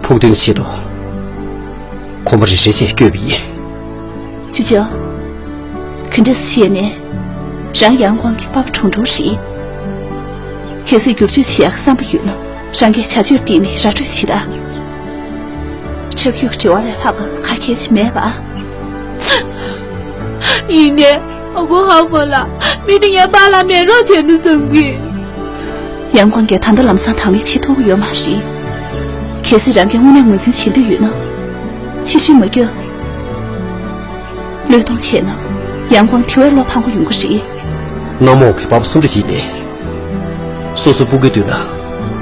ཕུགས་འདུན་ཆེད་དུ་གོམ་པ་རེ་རེ་བྱས་བསྐྱོད་པ་ཡིན། ཅོ་ཅོ། ག་འདྲ་བྱས་ནས་རང་ཡང་ཁོང་གི་པ་ཕ་གྲུང་གྲུང་རེད། གལ་སྲིད་བསྒྱུར་བཅོས་བྱེད་ཡག་བསམ་པ་ཡོད་ན་རང་གིས་བྱ་སྤྱོད་སྟེང་ནས་ར་སྤྲོད་བྱེད་ད། ཁྲག་ཡུག་བྲི་བ་ལས་ལྷག་ག་གལ་ཆེ་མེད་པ། ཡིན་ནའི་ཨ་ཁུ་ཧྭ་ཧྥང་ལགས། མི་དེ་ངའི་པཱ་ལགས་མེད་རོགས་བྱས་ན་བསམ་གི། ཡང་ཁོང་གིས་ད་ལྟ་ལམ་སང་དང་ལེན་བྱེད་ཐུབ་ཀྱི་ཡོད་མ་རེད། གལ་སྲིད་རང་གིས་དངོས་གནས་ངོས་འཛིན་བྱེད་འདོད་ཡོད་ན། ཕྱི་བཤོལ་མ་རྒྱག་བློས་གཏོང་བྱས་ན་ཡང་ཁོང་དེ་བས་བློ་ཕམ་པོ་ཡོང་གི་རེད། གནམ་འོག་གི་པ་ཕ་སུ་འདྲ་ཞིག་ནས། སོ་སོའི་སྤུ་གུའི་མདུན་ལ་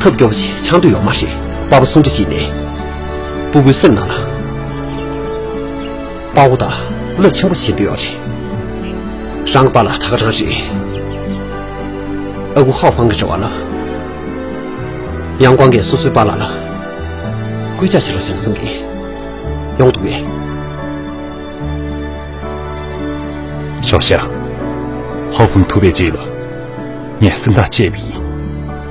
ཐབས་སྐྱོ་པོ་ཞིག་འཆང་འདོད་ཡོད་མ་རེད། པ་ཕ་སུ་འདྲ་ཞིག་ནས་སྤུ་གུའི་སེམས་ནང་ལ་དཔའ་བོ་དང་རླབས་ཆེན་པོ་ཞིག་འདོད་ཡོད་རེད། རང་གི་པཱ་ལགས་ད་ག་རང་རེད། ཨ་ཁུ་ཧྭ་ཧྥང་གི་རེ་བ་ལ། ཡང་ཁོང་གིས་སོ་སོའི་པཱ་ལགས་ལ་སྐུལ་ལྕག་བྱེད་རོགས་བྱས་ན་བསམ་གི། ཡོང་འདུག་གས། ཞའོ་ཞའོ། ཧྭ་ཧྥང་ཐུག་པའི་རྗེས་ལ། ངས་སེམས་ཐག་བཅད་པ་ཡིན།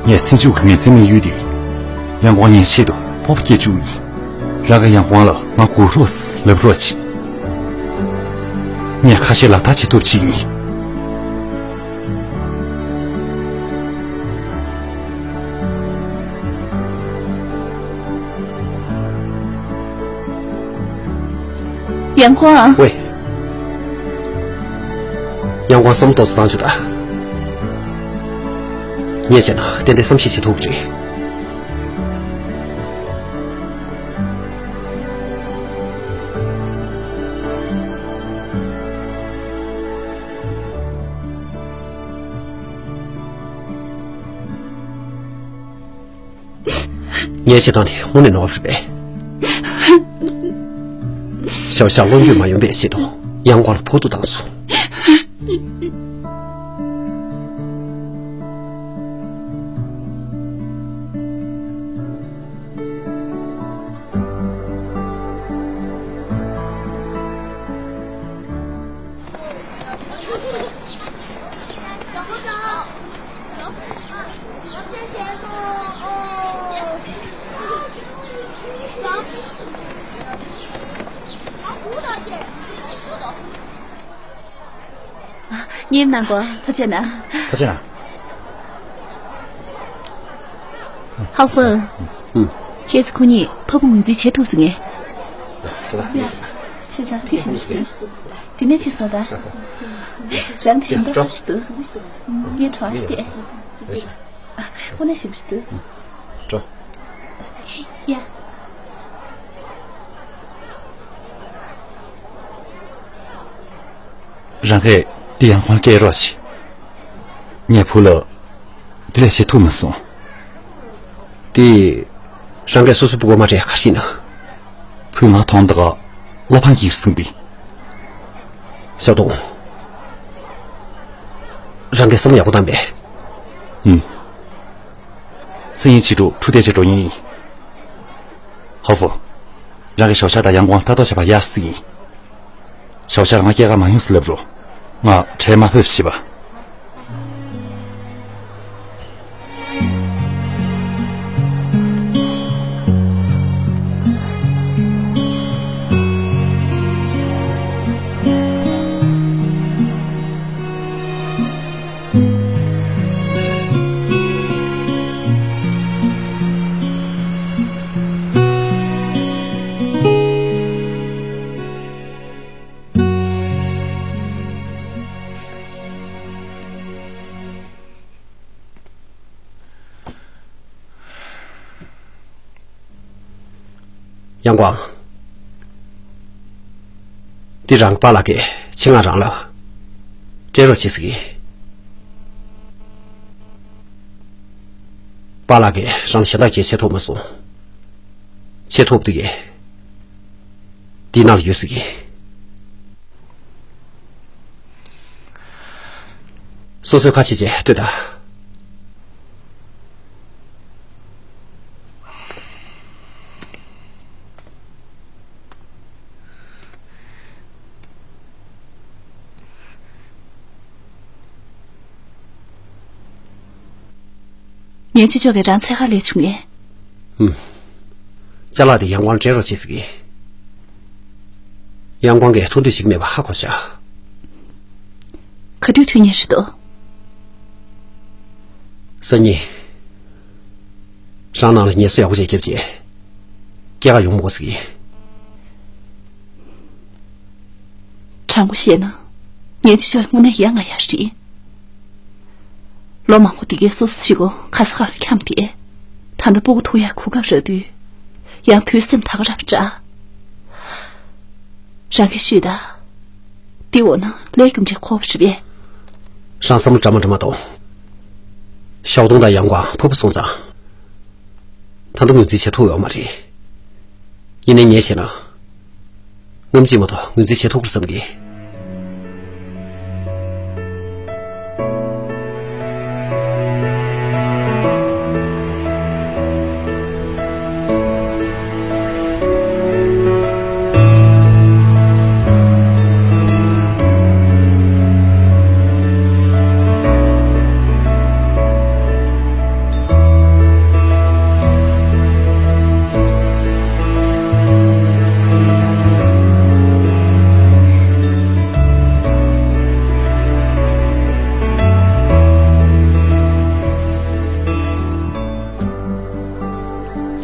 ངས་ཚེ་མཇུག་གི་ངོས་འཛིན་དམིགས་ཡུལ་དེ། ཡང་ཁོང་ངའི་ཆེད་དུ་སྤོབས་པ་སྐྱེ་བཅུག་ཡིན། རང་གིས་ཡང་ཁོང་ལ་ང་སྒུག་རོགས་ལབ་རོགས་གྱིས། ངས་ཁ་ཤས་ལག་བསྟར་བྱེད་ཐུབ་ཅིག་ཡིན། ཡང་ཁོང་། ཝེ། ཡང་ཁོང་བསམ་བློ་ཏོག་ཙམ་བཏང་བཅུག་ད། ངས་བྱས་ན་ཏན་ཏན་བསམ་ཤེས་བྱེད་ཐུབ་ཀྱི་རེད། ངའི་བྱེད་སྟངས་དེ་དངོས་གནས་ནོར་བ་རེད་པས། ཞའོ་ཞའོ་བློ་འགྱོད་མ་ཡོང་པའི་ཆེད་དུ་ཡང་ཁོང་ལ་ཕོག་ཐུག་བཏང་སོང་། ཉིན་ནང་གོ། ཐུགས་རྗེ་གནང་། ཐུགས་རྗེ་གནང་། ཧྭ་ཧྥང་། ཨུམ། ཁྱེད་ཚོ་ཁོ་གཉིས་ཕ་བུ་ངོས་འཛིན་བྱེད་ཐུབ་སོང་ངས། ཡ། ཁྱེད་ཚོ་དེ་ཞིམ་ཞིག་འདུག་དེ་ནས་ཅི་སོང་ད། རང་དེ་ཞིམ་ཏོག་ཏོག་ཞིག་འདུག་ངས་གྲོགས་ཤིག་དེ། ཨ། དངོས་གནས་ཞིམ་པོ་ཞིག་འདུག་འགྲོ། ཡ། རང་གིས་འདི་ཡང་ཁོང་སྤྲད་རོགས་བྱེད། ངས་བུ་ལ་འདི་ལས་བྱེད་ཐུབ་མི་སོང་། དེ། རང་གིས་སོ་སོའི་སྤུ་གུ་མ་སྤྲད་ཡ་ག་རེ་ཡིན་ན། བུས་ང་མཐོང་དུས་བློ་ཕམ་གྱིས་ཟིན་པས། ཞའོ་ཏུང་། རང་གིས་བསམ་བློ་ཡག་པོ་བཏང་པས། ཨུམ། སང་ཉིན་ཕྱི་དྲོ་འཕྲུལ་རྟས་བྱས་འགྲོ་མཁན་ཡིན། ཧྭ་ཧྥང་། རང་གིས་ཞའོ་ཞའོ་དང་ཡང་ཁོང་ལ་ལྟ་རྟོག་བྱེད་པ་ཡག་ཟིག་ཡིན། ཞའོ་ཞའོ་ལ་ང་སྐྱེལ་གར་མ་ཡོང་ཟེར་ལབ་རོགས། ང་གྲལ་མ་ཕེབས་ཞེས་པ། ཡང་ཀོང་། འདི་རང་གི་པཱ་ལགས་ཀྱིས་ཆེད་མངགས་རང་ལ་སྤྲད་རོགས་བྱེད་ཟེར་གི། པཱ་ལགས་ཀྱིས་རང་ལ་ཞབས་འདེགས་གལ་ཆེ་ཐུབ་མ་སོང་། ཆེ་ཐུབ་དེ་གས་འདི་ནང་ལ་ཡོད་ཟེར་གི། སོ་སོའི་ཁ་ཕྱེ་བྱས་ལྟོས་དང་། ངའི་ཅོ་ཅོ་གིས་རང་འཚོལ་ག་སླེབས་བྱུང་ངས། ཧུམ། ཅ་ལག་དེ་ཡང་ཀོང་ལ་སྤྲད་རོགས་བྱེད་ཟེར་གི། ཡང་ཀོང་གིས་ཐུགས་འདོད་བྱེད་ཀྱི་མེད་པ་ཧ་གོ་ཤག། ག་དུས་ཐུག་མཁན་རེད་དོ། སང་ཉིན། རང་ནང་ལ་ངལ་གསོ་ཡག་པོ་ཅིག་བརྒྱབ་རྗེས། སྐྱེལ་ག་ཡོང་མི་དགོས་ཟེར་གི། དྲང་པོ་བཤད་ན། ངའི་ཅོ་ཅོ་དངོས་གནས་ཡ་ང་ཡ་རེད། ལོ་མང་པོ་འདི་གའི་སོ་སོ་བྱེད་སྒོ་ག་ས་ག་ལ་འཁྱམས་ཏེ། ད་ལྟ་སྤུ་གུ་ཐུག་ཡག་གོ་སྐབས་རག་དུས། ཡང་བུའི་སེམས་ད་ག་རང་དྲག། རང་གིས་ཤོད་དང་། འདི་འོ་ན་ལས་རྒྱུ་འབྲས་འཁོར་བ་རེད་པས། རང་བསམ་བློ་འདྲ་མ་འདྲ་མ་གཏོང་། ཞའོ་ཏུང་དང་ཡང་ཀོང་ཕུར་བུ་སོང་ཙང་། ད་ལྟ་ངོས་འཛིན་བྱེད་ཐུབ་ཡོད་མ་རེད། ཡིན་ནའི་ངས་བྱས་ན། ངམ་གཅིག་མ་གཏོགས་ངོས་འཛིན་བྱེད་ཐུབ་ཀྱི་རེད་བསམ་གི།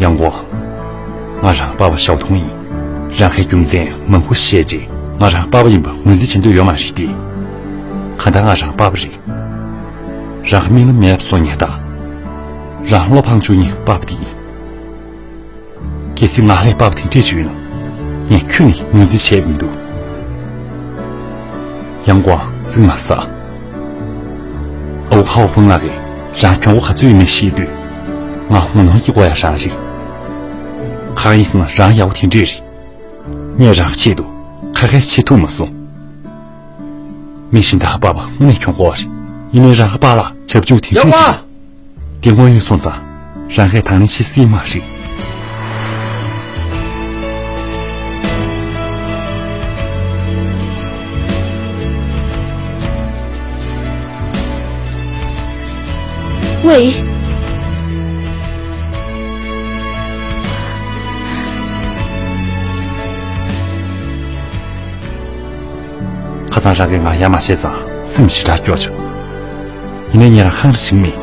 ཡང་ཀོང་། ང་རང་པ་ཕ་ཞའོ་ཏུང་ཡིན། རང་གིས་རྒྱུ་མཚན་མང་པོ་བཤད་རྗེས་ང་རང་པ་ཕ་ཡིན་པ་ངོས་འཛིན་བྱེད་འདོད་ཡོད་མ་རེད་དེ། གང་ལྟར་ང་རང་པ་ཕ་རེད། རང་གི་མིག་ལ་མེ་ལབ་སོང་ཉེ་ད། རང་བློ་ཕངས་བཅུག་ཉེ་པ་ཕ་དེ་ཡིན། གལ་སྲིད་ང་ལས་པ་ཕ་དེ་འདྲས་བྱུང་ན། ངས་ཁྱོན་ནས་ངོས་འཛིན་བྱས་མི་འདུག། ཡང་ཀོང་། རྩིག་མ་ཟ། ཨའུ་ཧའོ་ཧྥུང་ལགས་ཀྱིས་རང་གྱོང་པོ་ག་ཚོད་ཡོད་མེད་ཤེས་དུས། ང་ངོ་གནོང་སྐྱེ་དགོས་ཡ་རང་རེད། གང་ཡིན་ཟེར་ན་རང་ཡག་པོ་དེ་འདྲས་རེད། ངས་རང་གི་ཆེད་དུ་ཁ་ཁ་བྱེད་ཐུབ་མ་སོང་། མི་གཞན་དག་པ་ཕ་དངོས་གནས་གྱོང་པོ་རེད། ཡིན་ནའི་རང་གི་པཱ་ལགས་བྱབ་འཇུག་དེ་འདྲས་ཡག་པོ། བྱེད། དེ་དངོས་ཡོད་སོང་ཙང་། རང་གིས་དང་ལེན་བྱེད་སྲིད་མ་རེད། ཝེ། ཁ་སང་རང་གིས་ང་ཡ་མ་བྱས་ཙང་སེམས་ཞེ་དྲག་སྐྱོ་བྱུང་། ཡིན་ནའི་ངས་རང་ཧང་ར་ཞིག་མིན།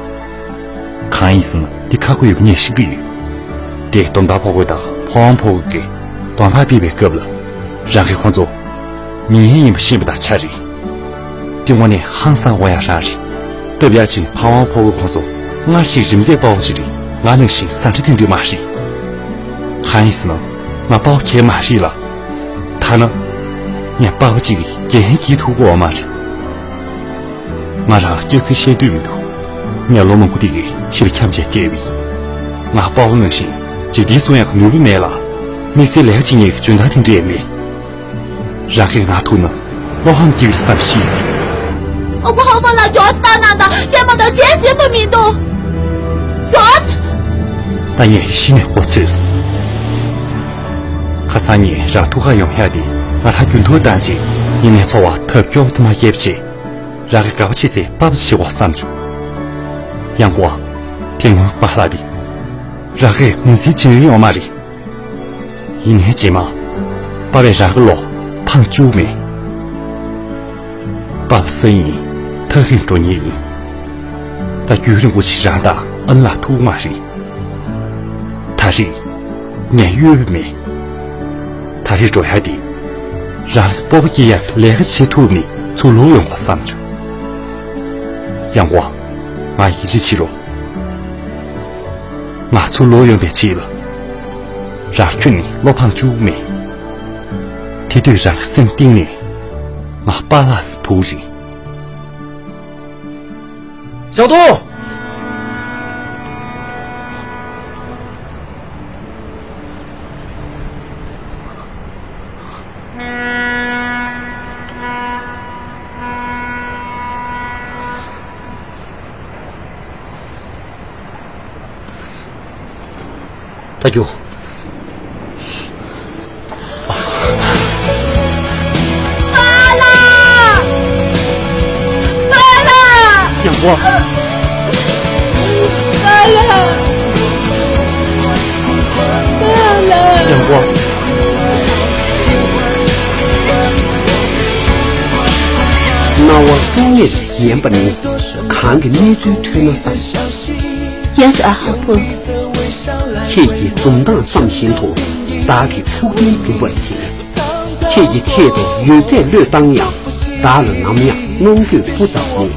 གང་ཡིན་ཟེར་ན་འདི་ཁག་པོ་ཡོད་པ་ངས་ཤེས་ཀྱི་ཡོད། དེ་དོམ་དག་ཕོ་རྒོད་དང་ཕ་ཝང་ཕོ་རྒོད་ཀྱིས་དོམ་ཕག་ཕུད་པའི་སྐབས་ལ། རང་གིས་ཁོང་ཚོ་མི་ངན་ཡིན་པ་ཤེས་པ་དང་ཆ་རེད། དེ་དངོས་གནས་ཧང་སང་དགོས་ཡ་རང་རེད། སྟབས་ཡག་ཅིག་ཕ་ཝང་ཕོ་རྒོད་ཁོང་ཚོ་སྔར་བཞིན་རིམ་བདེ་དཔའ་བོ་ཅིག་རེད། ང་ནང་བཞིན་ཟ་འདྲེ་དེ་འདྲས་མ་རེད། གང་ཡིན་ཟེར་ན་ང་དཔའ་བོ་གས་མ་རེད་ལ། ཐ་ན་ངས་དཔའ་བོ་གཅིག་གི་འགན་འཁྱེར་ཐུབ་ཀྱི་ཡོད་མ་རེད། ང་རང་སྐྱག་རྫུན་བཤད་འདོད་མི་འདུག། ངས་ལོ་མང་པོ་དེ་གའི་ཕྱིར་འཁྱམས་བྱས་བསྡད་པ་ཡིན། ང་དཔའ་བོ་ནང་བཞིན་འཇིག་རྟེན་སྲུང་ཡག་གི་ནུས་པ་མེད་ལ། དམིགས་བསལ་ལས་ཀ་བྱེད་མཁན་གྱི་འཇོན་ཐང་དེ་འདྲས་མེད། རང་གིས་ང་ཐུག་ན་བློ་ཕམ་སྐྱེ་གི་རེད་བསམ་ཤེས་ཀྱི། ཨ་ཁུ་ཧའོ་ཧྥང་ལགས། མགྱོགས་ཙམ་བཏང་གནང་དང་། བཤད་མ་གཏོགས་བྱེད་སྲིད་པ་མི་འདུག། མགྱོགས་ཙམ། ད་ངས་གཞི་ནས་མགོ་ཚོས་སོང་། ཁ་སང་ཉིན་རང་ཐུག་ག་ཡོང་ཡག་དེ་ང་རང་རྒྱུན་ཐུག་བཏང་རྗེས་ཡིན་ནའི་ཚོར་བ་ཐབས་སྐྱོ་པོ་དེ་མ་སྐྱེས་པ་བྱས། རང་གི་དགའ་པོ་བྱེད་སའི་པ་ཕ་བྱེད་དགོས་བསམ་བྱུང་། ཡང་ཀོང་། དེ་སྔོན་པཱ་ལགས་དེ་རང་གིས་ངོས་འཛིན་བྱེད་རིན་ཡོད་མ་རེད། ཡིན་ནའི་རྗེས་མ་པ་ཕས་རང་གི་བློ་ཕངས་བཅུག་མེད། པ་ཕ་སང་ཉིན་ཐག་རིང་འགྲོ་ཉེན་ཡིན། ད་རྒྱུན་རིང་པོ་ཞིག་རང་དང་ཨ་ལགས་ཐུག་མ་རེད། ད་རེས་ངས་གཡོལ་བ་མེད། ད་རེས་འགྲོ་ཡ་དེ་རང་ལ་སྤོབས་པ་སྐྱེ་ཡག་གི་ལས་ཀ་བྱེད་ཐུབ་ནས་ཚུར་ལོག་ཡོང་དགོས་བསམ་བྱུང་། ཡང་ཀོང་། ང་ཡིད་ཆེས་བྱེད་རོགས། ང་ཚུར་ལོག་ཡོང་བའི་ཆེད་ལ། རང་ཁྱོད་ནི་བློ་ཕངས་བཅུག་མེད། དེ་དུས་རང་གི་སེམས་གཏིང་ནས་ང་པཱ་ལགས་སུ་བུ་རེད། ཞའོ་ཏུང་། ད་རྒྱུགས། པཱ་ལགས། པཱ་ལགས། ཡང་པོ། པཱ་ལགས། པཱ་ལགས། ཡང་པོ། རྣ་བ་ཀྲོང་ངེར་ཉན་པ་ནི་གང་གི་གནས་ཚུལ་ཐོས་ན་བསམ། ཡ་ཅ་ཨ་ཧ་པོ། ཁྱེད་ཀྱི་འཛུམ་མདངས་བསམ་བཞིན་དུ་བདག་གི་ཐུགས་འདུན་འགྲུབ་པར་བྱེད། ཁྱེད་ཀྱི་ཆེད་དུ་ཡོད་ཚད་བློས་བཏང་ཡང་བདག་ལ་ནམ་ཡང་གནོང་འགྱོད་སྤུ་ཙམ་མེད།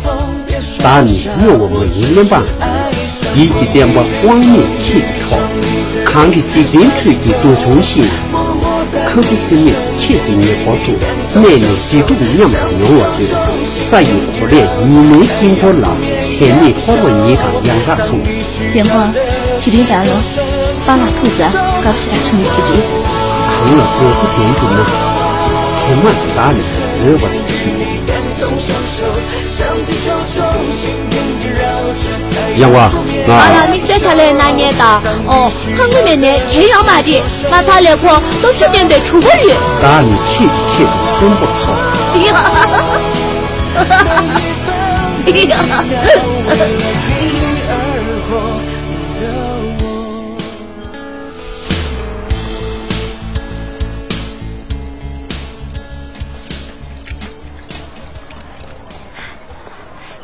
བདག་ནི་སྨྱོ་བ་མ་ཡིན་བློན་འབངས་ཡིན། ཡིད་ཀྱི་བརྟན་པ་དབང་མེད་ཁྱེད་ཀྱི་གྲོགས། གང་གི་འཇིག་རྟེན་ཁྲོད་ཀྱི་འདོད་ཆུང་ཤེས། ཁ་ཁུ་སིམ་མེར་ཁྱེད་ཀྱི་ཉེ་འཁོར་དུ་གནས་ནས་བདེ་སྡུག་མཉམ་དུ་མྱོང་བར་འདོད། ས་ཡི་གོ་ལས་ཉི་མའི་དཀྱིལ་འཁོར་ལ་དལ་མེད་འཁོར་བ་ཉིད་དང་ཡང་དག་མཚུངས། ཡོན་ཧོ། དེ་རིང་རང་ལ་པཱ་ལགས་ཐུག་ཙང་དགའ་པོ་ཞེ་དྲག་བྱུང་ཡོད་ཀྱི་རེད། གང་ལ་འདོད་པ་ལྡན་གྱུར་ན། དེ་མར་བདག་ནི་འོས་པར་ཤེས། ཡང་བ། ང་། ང་ལ་དམིགས་བསལ་ཕྱག་ལས་གནང་མཁན་དང་། ཨོ། ཧང་མི་མེད་ནས་གལ་ཡོད་མ་རེད། མ་མཐའ་ལས་ཁོ་སྟོབས་ཤུགས་ལྡན་པའི་གྱུར་པ་རེད། བདག་ནི་ཁྱེད་ཀྱི་ཆེད་དུ་གསོན་པོར་འཚོ།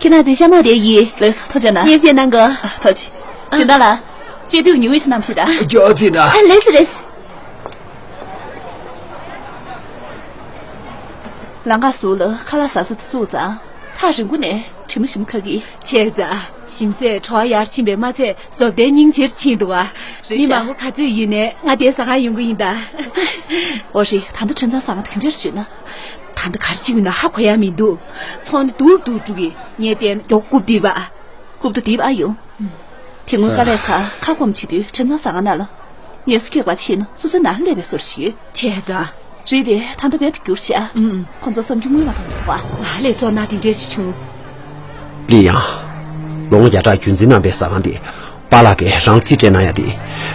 ཁྱེད་རང་ཚོའི་ཤ་མོག་དེ་ཡིན། ལགས་སོ། ཐུགས་རྗེ་གནང་། ཉེས་ཆད་གནང་གོ། ཨ། ཐུགས་རྗེ། སྦྱིན་བདག་ལགས། ཅེ་ཏུའུ་ཉི་འོད་ཅིག་བསྣམས་ཕེབས་དང་། ཨ། ལགས་སོ་ལགས་སོ། ལམ་ཁ་ཟུར་ལ་ཁ་ལག་ཟ་ས་དེ་བཙུགས་ཙང་ཐག་རིང་པོ་ནས་དྲི་མ་ཞིམ་ཁ་གི། བྱས་ཙང་ཞིམ་ཟས་བྲོ་བ་ཡར་ཕྱིན་པས་མ་ཚད་བཟོ་ལྟའི་སྙིང་རྗེར་ཕྱིན་འདུག་བ། རེད་ཤག་མི་མང་པོ་ག་ཚོད་ཡོད་ནའི་ང་དེའི་ཟ་ཁང་ཡོང་གི་ཡིན་ད། འོ་རེད། ད་ལྟ་ཁྲེང་ཚང་ཟ་ཁང་དེ་ག་འདྲ་ཞིག་ཡོད་ན། ད་ལྟ་ག་རེ་བྱེད་ཀྱི་ཡོད་ན་ཧ་གོ་ཡ་མི་འདུག་ཚོང་འདི་སྡུག་རུ་སྡུག་རུ་འགྲོ་གི། ངས་བལྟས་ན་མགྱོགས་རྐུབ་རྡིབ་པ། རྐུབ་རྡོ་རྡིབ་ཨ་ཡོང་། དེ་སྔོན་དཀའ་ལས་ཁག་ཁ་སྐོམ་བྱེད་དུས་ཁྲེང་ཚང་ཟ་ཁང་ནང་ལ་ངལ་གསོ་རྒྱག་པར་ཕྱིན་ན་སོ་སོའི་ནང་སླེབས་པའི་བཟོ་འདྲ་ཞིག་ཡོད། བྱས་ཙང་། རེད་དེ། ད་ལྟ་རྦད་དེ་འགྱུར་ཤག་ཨུམ། ཁོ་ཚོ་བསམ་རྒྱུ་དངོས་མ་མཐོང་གི་འདུག་བ། ང་ལས་ཚོགས་ན་དེ་འདྲས་ཞིག་བྱུང་། ལི་ཡང་། ལོ་ངོ་བརྒྱ་ཕྲག་རྒྱུན་འཛིན་གནང་པའི་ཟ་ཁང་དེ། པཱ་ལགས་ཀྱིས་རང་ལ་རྩིས་སྤྲད་གནང་ཡ་དེ།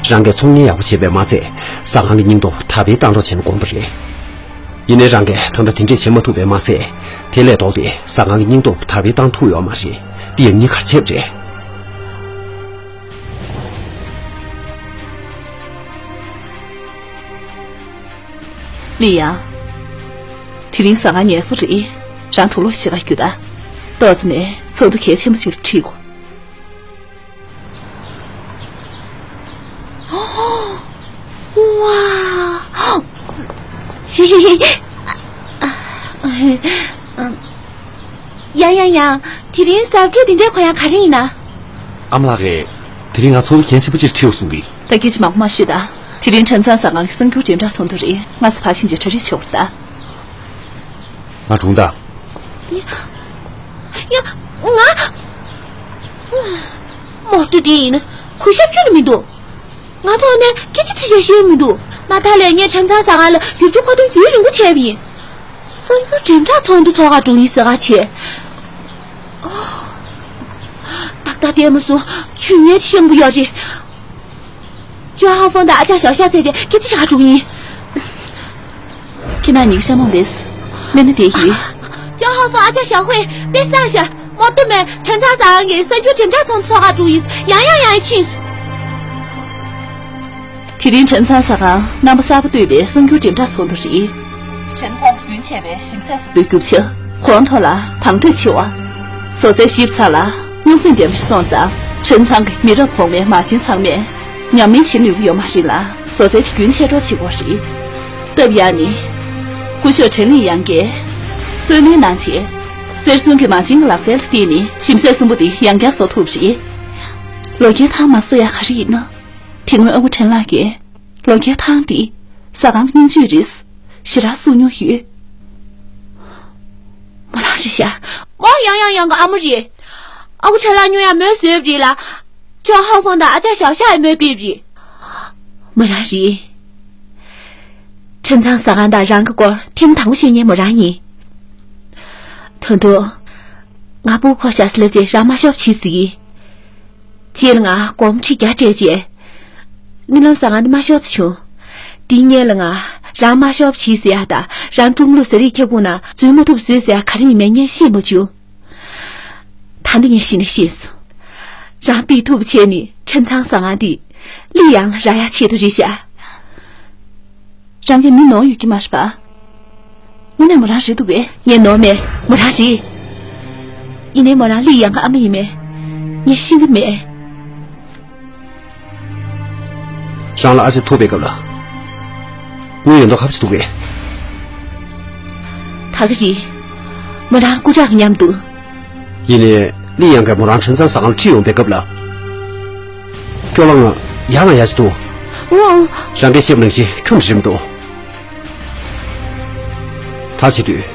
རང་གིས་ཚོང་གཉེར་ཡག་པོ་བྱས་པས་མ་ཚད། ཟ་ཁང་གི་སྙིང་སྟོབས་དར་སྤེལ་བཏང་རོགས་བྱས་ན་དགོངས་པ་རེད། ཡིན་ནའི་རང་གིས་ད་ལྟ་དེ་འདྲས་བྱེད་མ་ཐུབ་པས་མ་ཚད། དེ་ལས་ལྡོག་སྟེ་ཟ་ཁང་གི་སྙིང་སྟོབས་དར་སྤེལ་བཏང་ཐུབ་ཡོད་མ་རེད། འདི་ཡང་ངས་ག་རེ་བྱས་པ་རེད། ལི་ཡང་། དེ་རིང་ཟ་ཁང་ངལ་གསོ་རེད། རང་དུག་ལོག་ཞིག་ག་རྒྱུགས་དང་། ཏོག་ཙམ་ནས་ཚོགས་འདུ་གལ་ཆེན་པོ་ཞིག་ལ་ཁྲིད་དགོས། ཡ་ཡ་ཡ། དེ་རིང་གཟབ་སྤྲོས་དེ་འདྲའི་གོན་ཡག་ག་རེ་ཡིན་ན། ཨ་མ་ལགས་ཀྱིས་དེ་རིང་ང་ཚོགས་འདུ་གལ་ཆེན་པོ་ཅིག་ཁྲིད་དགོས་གསུང་གི། ད་སྐད་ཆ་མང་པོ་མ་ཤོད་ད། དེ་རིང་ཁྲེང་ཚང་ཟ་ཁང་གི་གསར་འགྱུར་འགྲེམས་སྟོན་ཚོགས་འདུ་རེད། ང་ཚོ་ཕར་ཕྱིན་བྱས་གྲ་སྒྲིག་བྱེད་དགོས་རེད་ད། ང་སྒྲུང་དང་། ཡ། ང་། མོ་ཊ་དེ་ཡིན་ན་གུས་ཞབས་ཁྱོན་ནས་མི་འདུག་ང་ཐོག་ནས་སྐད་ཆ་དྲིས་བྱ་ཤེས་མི་འདུག་མ་མཐའ་ལས་ངས་ཁྲེང་ཚང་ཟ་ཁང་ལ་རྒྱབ་སྐྱོར་མཁོ་འདོན་རྒྱུན་རིང་པོ་བྱས་པ་ཡིན། གསར་འགྱུར་འགྲེམས་སྟོན་ཚོགས་འདུ་ཚོགས་ཁག་འགྲོ་ཡིན་ཟེར་ག་བྱས། ཏག་ཏག་བསྡད་མ་སོང་། ཇུས་ངན་ཤེས་པོ་ཡོད་རེད། ཅོ་ཧ་ཧྥང་དང་ཨ་ཅག་ཞའོ་ཤ་བཙལ་བྱས་སྐད་ཆ་བྱ་ག་འགྲོ་གི་ཡིན། ཁྱེད་རང་གཉིས་ཀྱི་ཤ་མོང་རེད། སྨན་སྣ་དེ་ཡིན། ཅོ་ཧ་ཧྥང་ཨ་ཅག་ཞའོ་ཧུའེ་དཔེ་བཟང་ཤག་མོ་ཏོ་མེ་ཁྲེང་ཚང་ཟ་ཁང་གི་གསར་འགྱུར་འགྲེམས་སྟོན་ཚོགས་ཁག་འགྲོ་ཡིན། ཡང་ཡང་ཡང་ཡང་ཕྱིན་སོང་། དེ་རིང་ཁྲེང་ཚང་ཟ་ཁང་རྣམ་པ་གསར་པ་གཏོད་པའི་གསར་འགྱུར་འགྲེམས་སྟོན་ཚོགས་འདུ་རེད། ཁྲེང་ཚང་དུ་རྒྱུན་ཆད་པའི་ཞིམ་ཟས་གསོ་བའི་རྒྱུ་ཆ་གོང་མཐོ་ལ་དང་དོད་ཆེ་བ། བཟོ་རྩལ་ཞིབ་ཚགས་ལ་རྙོག་འཛིང་ལྡན་པ་ཞིག་སོང་ཙང་ཁྲེང་ཚང་གི་མི་རབས་གོང་མའི་མ་བྱན་ཚང་མས་ཉམས་ལེན་བྱེད་ནུས་ཀྱི་ཡོད་མ་རེད་ལ། བཟོ་རྩལ་དེ་རྒྱུན་ཆད་འགྲོ་བྱེད་དགོས་རེད། སྟབས་ཡག་ནི། སྐུ་ཞབས་ཁྲེན་ལི་ཡང་གིས་རྩོད་ལེན་གནང་རྗེས། རྩེར་སོན་གྱི་མ་བྱན་གྱི་ལག་རྩལ་ལ་བརྟེན་ནས་ཞིམ་ཟས་གསུམ་པོ་དེ་ཡང་བསྐྱར་བཟོ་ཐུབ་རེད། ལོ་རྒྱུས་ཐག་མ་བཟོ་ཡ་ག་རེ་ཡིན་ན། དེ་སྔོན་ཨ་ཁུ་ཁྲེན་ལགས་ཀྱིས་ ལོ་བརྒྱའི་ཐང་དེ་ཟ་ཁང་གི་སྙིང་བཅུད་རེད། ཞེ་དྲག་གསོག་མྱོང་ཡོད། མོ་རང་རེད་ཤག་མོ་ཡང་ཡང་ཡང་གི་ཨ་མོ་རེད། ཨ་ཁུ་ཁྲ་ལགས་ཉོ་ཡ་མོས་བཟོས་པ་རེད་ལ། ཅོ་ཧའོ་ཧྥང་དང་ཨ་ཅག་ཞའོ་ཞའོ་ཡིས་མོས་སྤྲད་པ་རེད། མོ་རང་རེད། ཁྲིན་ཚང་ཟ་ཁང་དང་རང་གི་སྐོར་ཐེངས་དང་པོ་ཤེས་མཁན་མོ་རང་ཡིན། ད་དུང་། ང་སྤུ་གུ་འཁོར་བཞག་ཟེར་ལབ་རྗེས་རང་མ་ཤོབ་བྱེད་ཟེར་གི། རྗེས་ལ་ང་སྒོར་མོ་ཁྲི་བརྒྱ་སྤྲད་རྗེས། རྨི་ལམ་ཟ་ཁང་འདི་མ་ཤོར་ཚར་བྱུང་། དེའི་སྔོན་ལ་ང་རང་མ་ཤོབ་བྱེད་ཟེར་ཡ་དང་རང་ཀྲུང་ལུགས་ཟས་རིགས་འཁྱག་ཁུང་ནང་འཛུལ་མ་ཐུབ་བཟོས་ཟེར་ཡ་ག་རེ་ཡིན་མིན་སྔོན་ཤེས་མ་བྱུང་། ད་ནི་ངས་ཤེས་ནས་ཤེས་སོང་། རང་ཕུད་ཐུབ་བྱས་ནས་ཁྲིན་ཚང་ཟ་ཁང་འདི་ལི་ཡང་ལ་རག་ཡ་ཆེད་དུ་རེད་ཤག་རང་གིས་མི་ནོར་ཡོད་ཀྱི་མ་རེད་པ། དངོས་གནས་མོ་རང་རེད་འདུག་གས། ངས་ནོར་མེད། མོ་རང་རེད། ཡིན་ནའི་མོ་རང་ལི་ཡང་གི་ཨ་མ་ཡིན་མིན་ངས་ཤེས་ཀྱི་མེད། རང་ལ་ཨ་ཅེ་ཐུག་པའི་སྐབས་ལ། དངུལ་ཡོད་མདོག་ཁ་པོ་ཞིག་འདུག་གས། ད་ག་རེད། མོ་རང་སྐུ་དྲག་གི་མཉམ་དུ། ཡིན་ནའི་ལི་ཡང་གིས་མོ་རང་ཁྲིན་ཚང་ཟ་ཁང་ལ་ཁྲིད་ཡོང་པའི་སྐབས་ལ། སྐྱོ་ལང་ཡང་ང་ཡ་ཞིག་འདུག་འོ། རང་གིས་བཤད་པ་ནང་བཞིན་ཁྱོན་ནས་རེད་མི་འདུག་ད་བྱེད་དུས།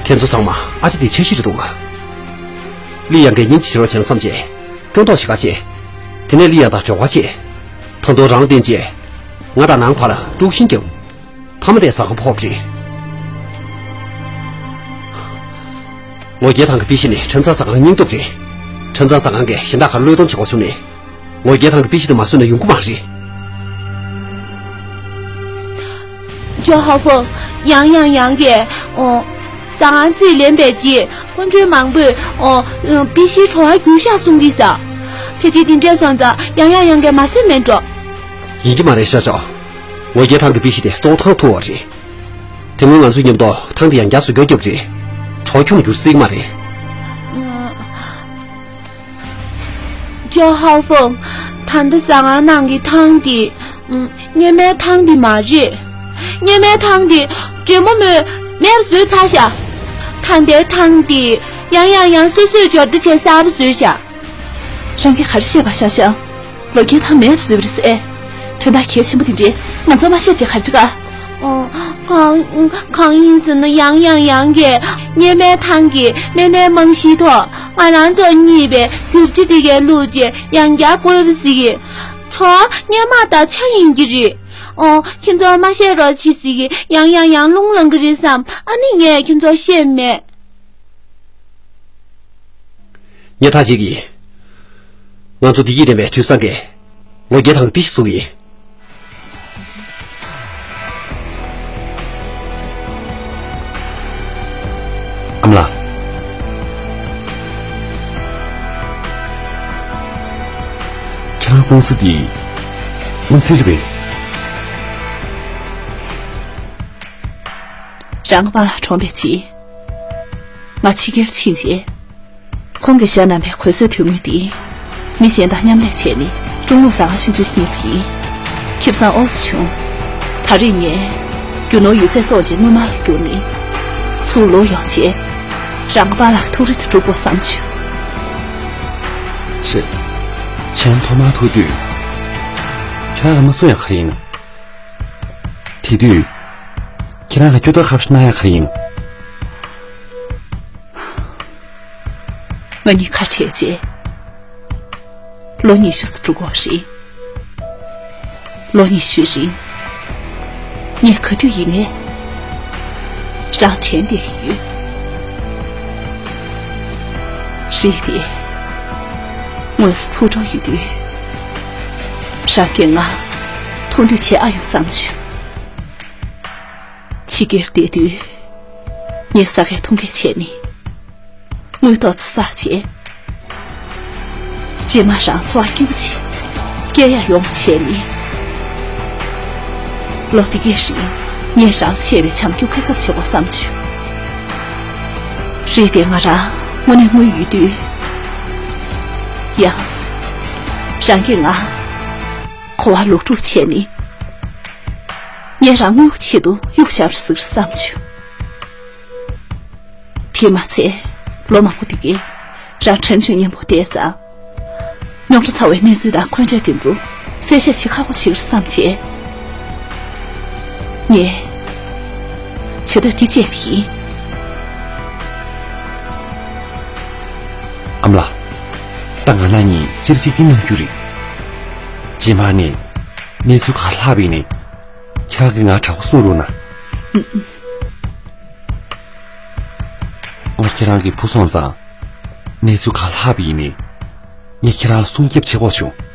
ཁྱེད་ཚོ་ཚང་མ་ཨ་ཅེ་དེ་འཆར་གཞི་རེད་འདུག་ལི་ཡང་གིས་སྙིང་རྗེ་བྱེད་རོགས་བྱས་ན་བསམ་བྱས། སྐྱོན་འདོགས་བྱེད་ག་བྱས། དེ་ནས་ལི་ཡང་དང་འབྲེལ་བ་བྱས། ད་དུང་རང་བསྟན་བྱས། ང་དང་ནང་བར་ལ་དཀྲུག་ཤིང་བརྒྱབ། མཐའ་མ་དེ་ཟ་ཁང་ཕོག་པ་རེད། ལོ་བརྒྱའི་ཐང་གི་པི་ཤི་ནི་ཁྲེན་ཚང་ཟ་ཁང་སྙིང་སྟོབས་རེད། ཁྲེན་ཚང་ཟ་ཁང་གིས་གཞན་དག་ག་བློས་གཏོང་བྱེད་དགོས་བྱུང་ནས། ལོ་བརྒྱའི་ཐང་གི་པི་ཤི་དེ་མ་བཟོས་ན་ཡོང་གི་མ་རེད། ཇོ་ཧ་ཧྥང་། ཡང་ཡང་ཡང་གིས། ཨོ། ཟ་ཁང་རྩིས་ལེན་པའི་རྗེས་དཀོན་མཆོག་མང་པོས། ཨོ། པི་ཤི་བྲོ་བ་བསྒྱུར་ཤག་གསུང་གི་ཟ། ཕལ་ཆེར་དེ་འདྲས་སོང་ཙང་ཡང་ཡང་ཡང་གིས་མ་བཟོས་མེད་འགྲོ། ཡིན་གྱི་མ་རེད་ཤག་ཤག་ལོ་བརྒྱའི་ཐང་གི་པི་ཤི་དེ་གཙོ་བོ་ཐང་ཐུ་བ་རེད། དེ་སྔོན་ང་ཚོའི་མཉམ་དུ་ཐང་དེ་ཡང་བསྐྱར་བཟོ་རྒྱག་རྒྱབ་རེད། གྲོགས་ཁྱོད་འགྱུར་སྲིད་མ་རེད། ཇོ་ཧའོ་ཧྥང་། ད་ལྟ་ཟ་ཁང་ནང་གི་ཐང་དེ། གཉེར་མའི་ཐང་དེ་མ་རེད། གཉེར་མའི་ཐང་དེ་འདྲེ་མོ་མོས་མེད་པ་བཟོས་ཚར་ཤག་ད་ལྟའི་ཐང་དེ་ཡང་ཡང་ཡང་སོ་སོས་འབྱོར་ལྡན་བྱས་གསར་པ་བཟོས་ཤག་རང་གིས་ག་རེ་བཤད་པ་ཤག་ཤག་ལོ་རྒྱུས་དང་མེད་པ་བཟོས་པ་རེད་ཟེར། དོན་དག་གལ་ཆེན་པོ་དེ་འདྲས་ང་ཚོར་མ་བཤད་བྱས་ག་རེ་བྱེད་ག་ཨོ། གང་གང་ཡིན་ཟེར་ན་ཡང་ཡང་ཡང་གིས་གཉེར་མའི་ཐང་གི་སྨན་སྣའི་རྨང་གཞིའི་ཐོག་ང་རང་ཚོ་གཉིས་པའི་རྒྱུ་ཆ་དེ་གའི་བླུགས་རྗེས་ཡང་བསྐྱར་བཀོལ་བ་ཟེར་གི་བྲོ་བ་གཉེར་མ་དང་ཆ་ཡིན་གྱི་རེད། ཨོ། ཁྱེད་ཚོར་མ་བཤད་རོགས་བྱེད་ཟེར་གི་ཡང་ཡང་ཡང་རླུང་ལངས་གི་རེད་བསམ། ཨ་ནི་ངས་ཁྱེད་ཚོར་བཤད་མེད། ངས་ཐག་བཅད་ཀྱི། ང་ཚོ་བདེ་སྐྱིད་ལྡན་པའི་དུས་བཟང་གི་ལོ་བརྒྱའི་ཐང་གི་པི་ཤི་བཟོ་གི་ཡིན། ཨ་མ་ལགས། ཁྱེད་རང་ཀུང་སི་འདི་དབུ་འཛིན་རེད་པས། རང་གི་པཱ་ལགས་གྲོངས་པའི་རྗེས། ང་ཕྱི་རྒྱལ་ཕྱིན་རྗེས། ཁོང་གིས་ཞལ་གནང་བའི་གོས་གསོལ་དོན་དངོས་དེ། མི་གཞན་དང་མཉམ་ལས་བྱས་ནས་ཀྲུང་ལུགས་ཟ་ཁང་ཆུང་ཆུང་ཞིག་གཉེར་བ་ཡིན། ཁེ་བཟང་འོས་སུ་བྱུང་། ད་རེས་ངས་རྒྱུ་ནོར་ཡོད་ཚད་བཙོངས་རྗེས་དངུལ་སྨར་ལ་བསྒྱུར་ནས། ཚུར་ལོག་ཡོང་རྗེས། རང་གི་པཱ་ལགས་ཐུགས་རེ་དེ་སྒྲུབ་དགོས་བསམ་བྱུང་། ཆེ། ཆེན་ཐོག་མར་ཐུག་དུས། ཁྱེད་རང་ཨ་མ་གསུང་ཡག་ག་ཡིན། དེ་དུས། ཁྱེད་རང་གི་སྐྱོ་ཐོག་ཁ་ཤས་གནང་ཡག་ག་ཡིན། ང་གཉིས་ཁ་བྲལ་རྗེས། ལོ་ཉི་ཤུ་ཙམ་འགྲོ་གི་རེད། ལོ་ཉི་ཤུའི་རིང་། ངས་ག་དུས་ཡིན་ནའི། རང་དྲན་བསྡད་ཀྱི་ཡོད། རེད་དེ། དངོས་སུ་ཐུག་འགྲོ་ཡོད་དུས། རང་གིས་ང་མཐོང་འདོད་བྱེད་ཨ་ཡོང་བསམ་བྱུང་། ཕྱི་རྒྱལ་བསྡད་དུས། ངས་ཟ་ཁང་འཐུང་ཁང་བྱས་ནས། དངུལ་ཏོག་ཙམ་བསགས་རྗེས། རྗེས་མ་རང་འཚོ་བ་སྐྱིད་པོ་ཅིག་སྐྱེལ་ཡག་ཡོང་བ་བྱས་ནས། ལོ་འདི་གའི་རིང་ངས་རང་ཆེ་བའི་བྱམས་སྐྱོང་སྐུ་ཚབ་བྱེད་དགོས་བསམ་བྱུང་། རེད་དེ་ང་རང་དངོས་གནས་དངུལ་ཡོད་དུས། ཡང་། རང་གིས་ང་གོ་བ་ལོག་སྒྲུབ་བྱས་ནས། ངས་རང་དངུལ་ཆེད་དུ་གཡུག་བཞག་པ་ཟིག་རེད་བསམ་བྱུང་། དེས་མ་ཚད་ལོ་མང་པོ་འདི་གའི་རང་དྲན་བརྗོད་སྙན་པོ་བལྟས་ཙང་། རྙོག་དྲ་ཚ་བའི་གནས་ཚུལ་དང་འཁོན་འཆག་དེ་ཚོ་ གསལ་བཤད་བྱེད་ཁག་པོ་བྱེད་ཀྱི་རེད་བསམ་བྱས། ངས་བྱེད་ཐབས་འདི་སྤྱད་པ་ཡིན། ཨ་མ་ལགས། ད་ང་རང་གཉིས་སྤྱིར་གཅིག་འདི་གནང་རྒྱུ་རེད། རྗེས་མ་ནས་གནས་ཚུལ་ག་ལྷག་པ་ཡིན་ནའི་ཁྱེད་རང་གིས་ང་དྲག་པོ་གསུང་རོགས་གནང་། ང་ཁྱེད་རང་གི་བུ་སོང་ཙང་། གནས་ཚུལ་ག་ལྷག་པ་ཡིན་ནའི་ངས་ཁྱེད་རང་ལ་སྲུང་སྐྱོབ་བྱེད་དགོས་བྱུང་།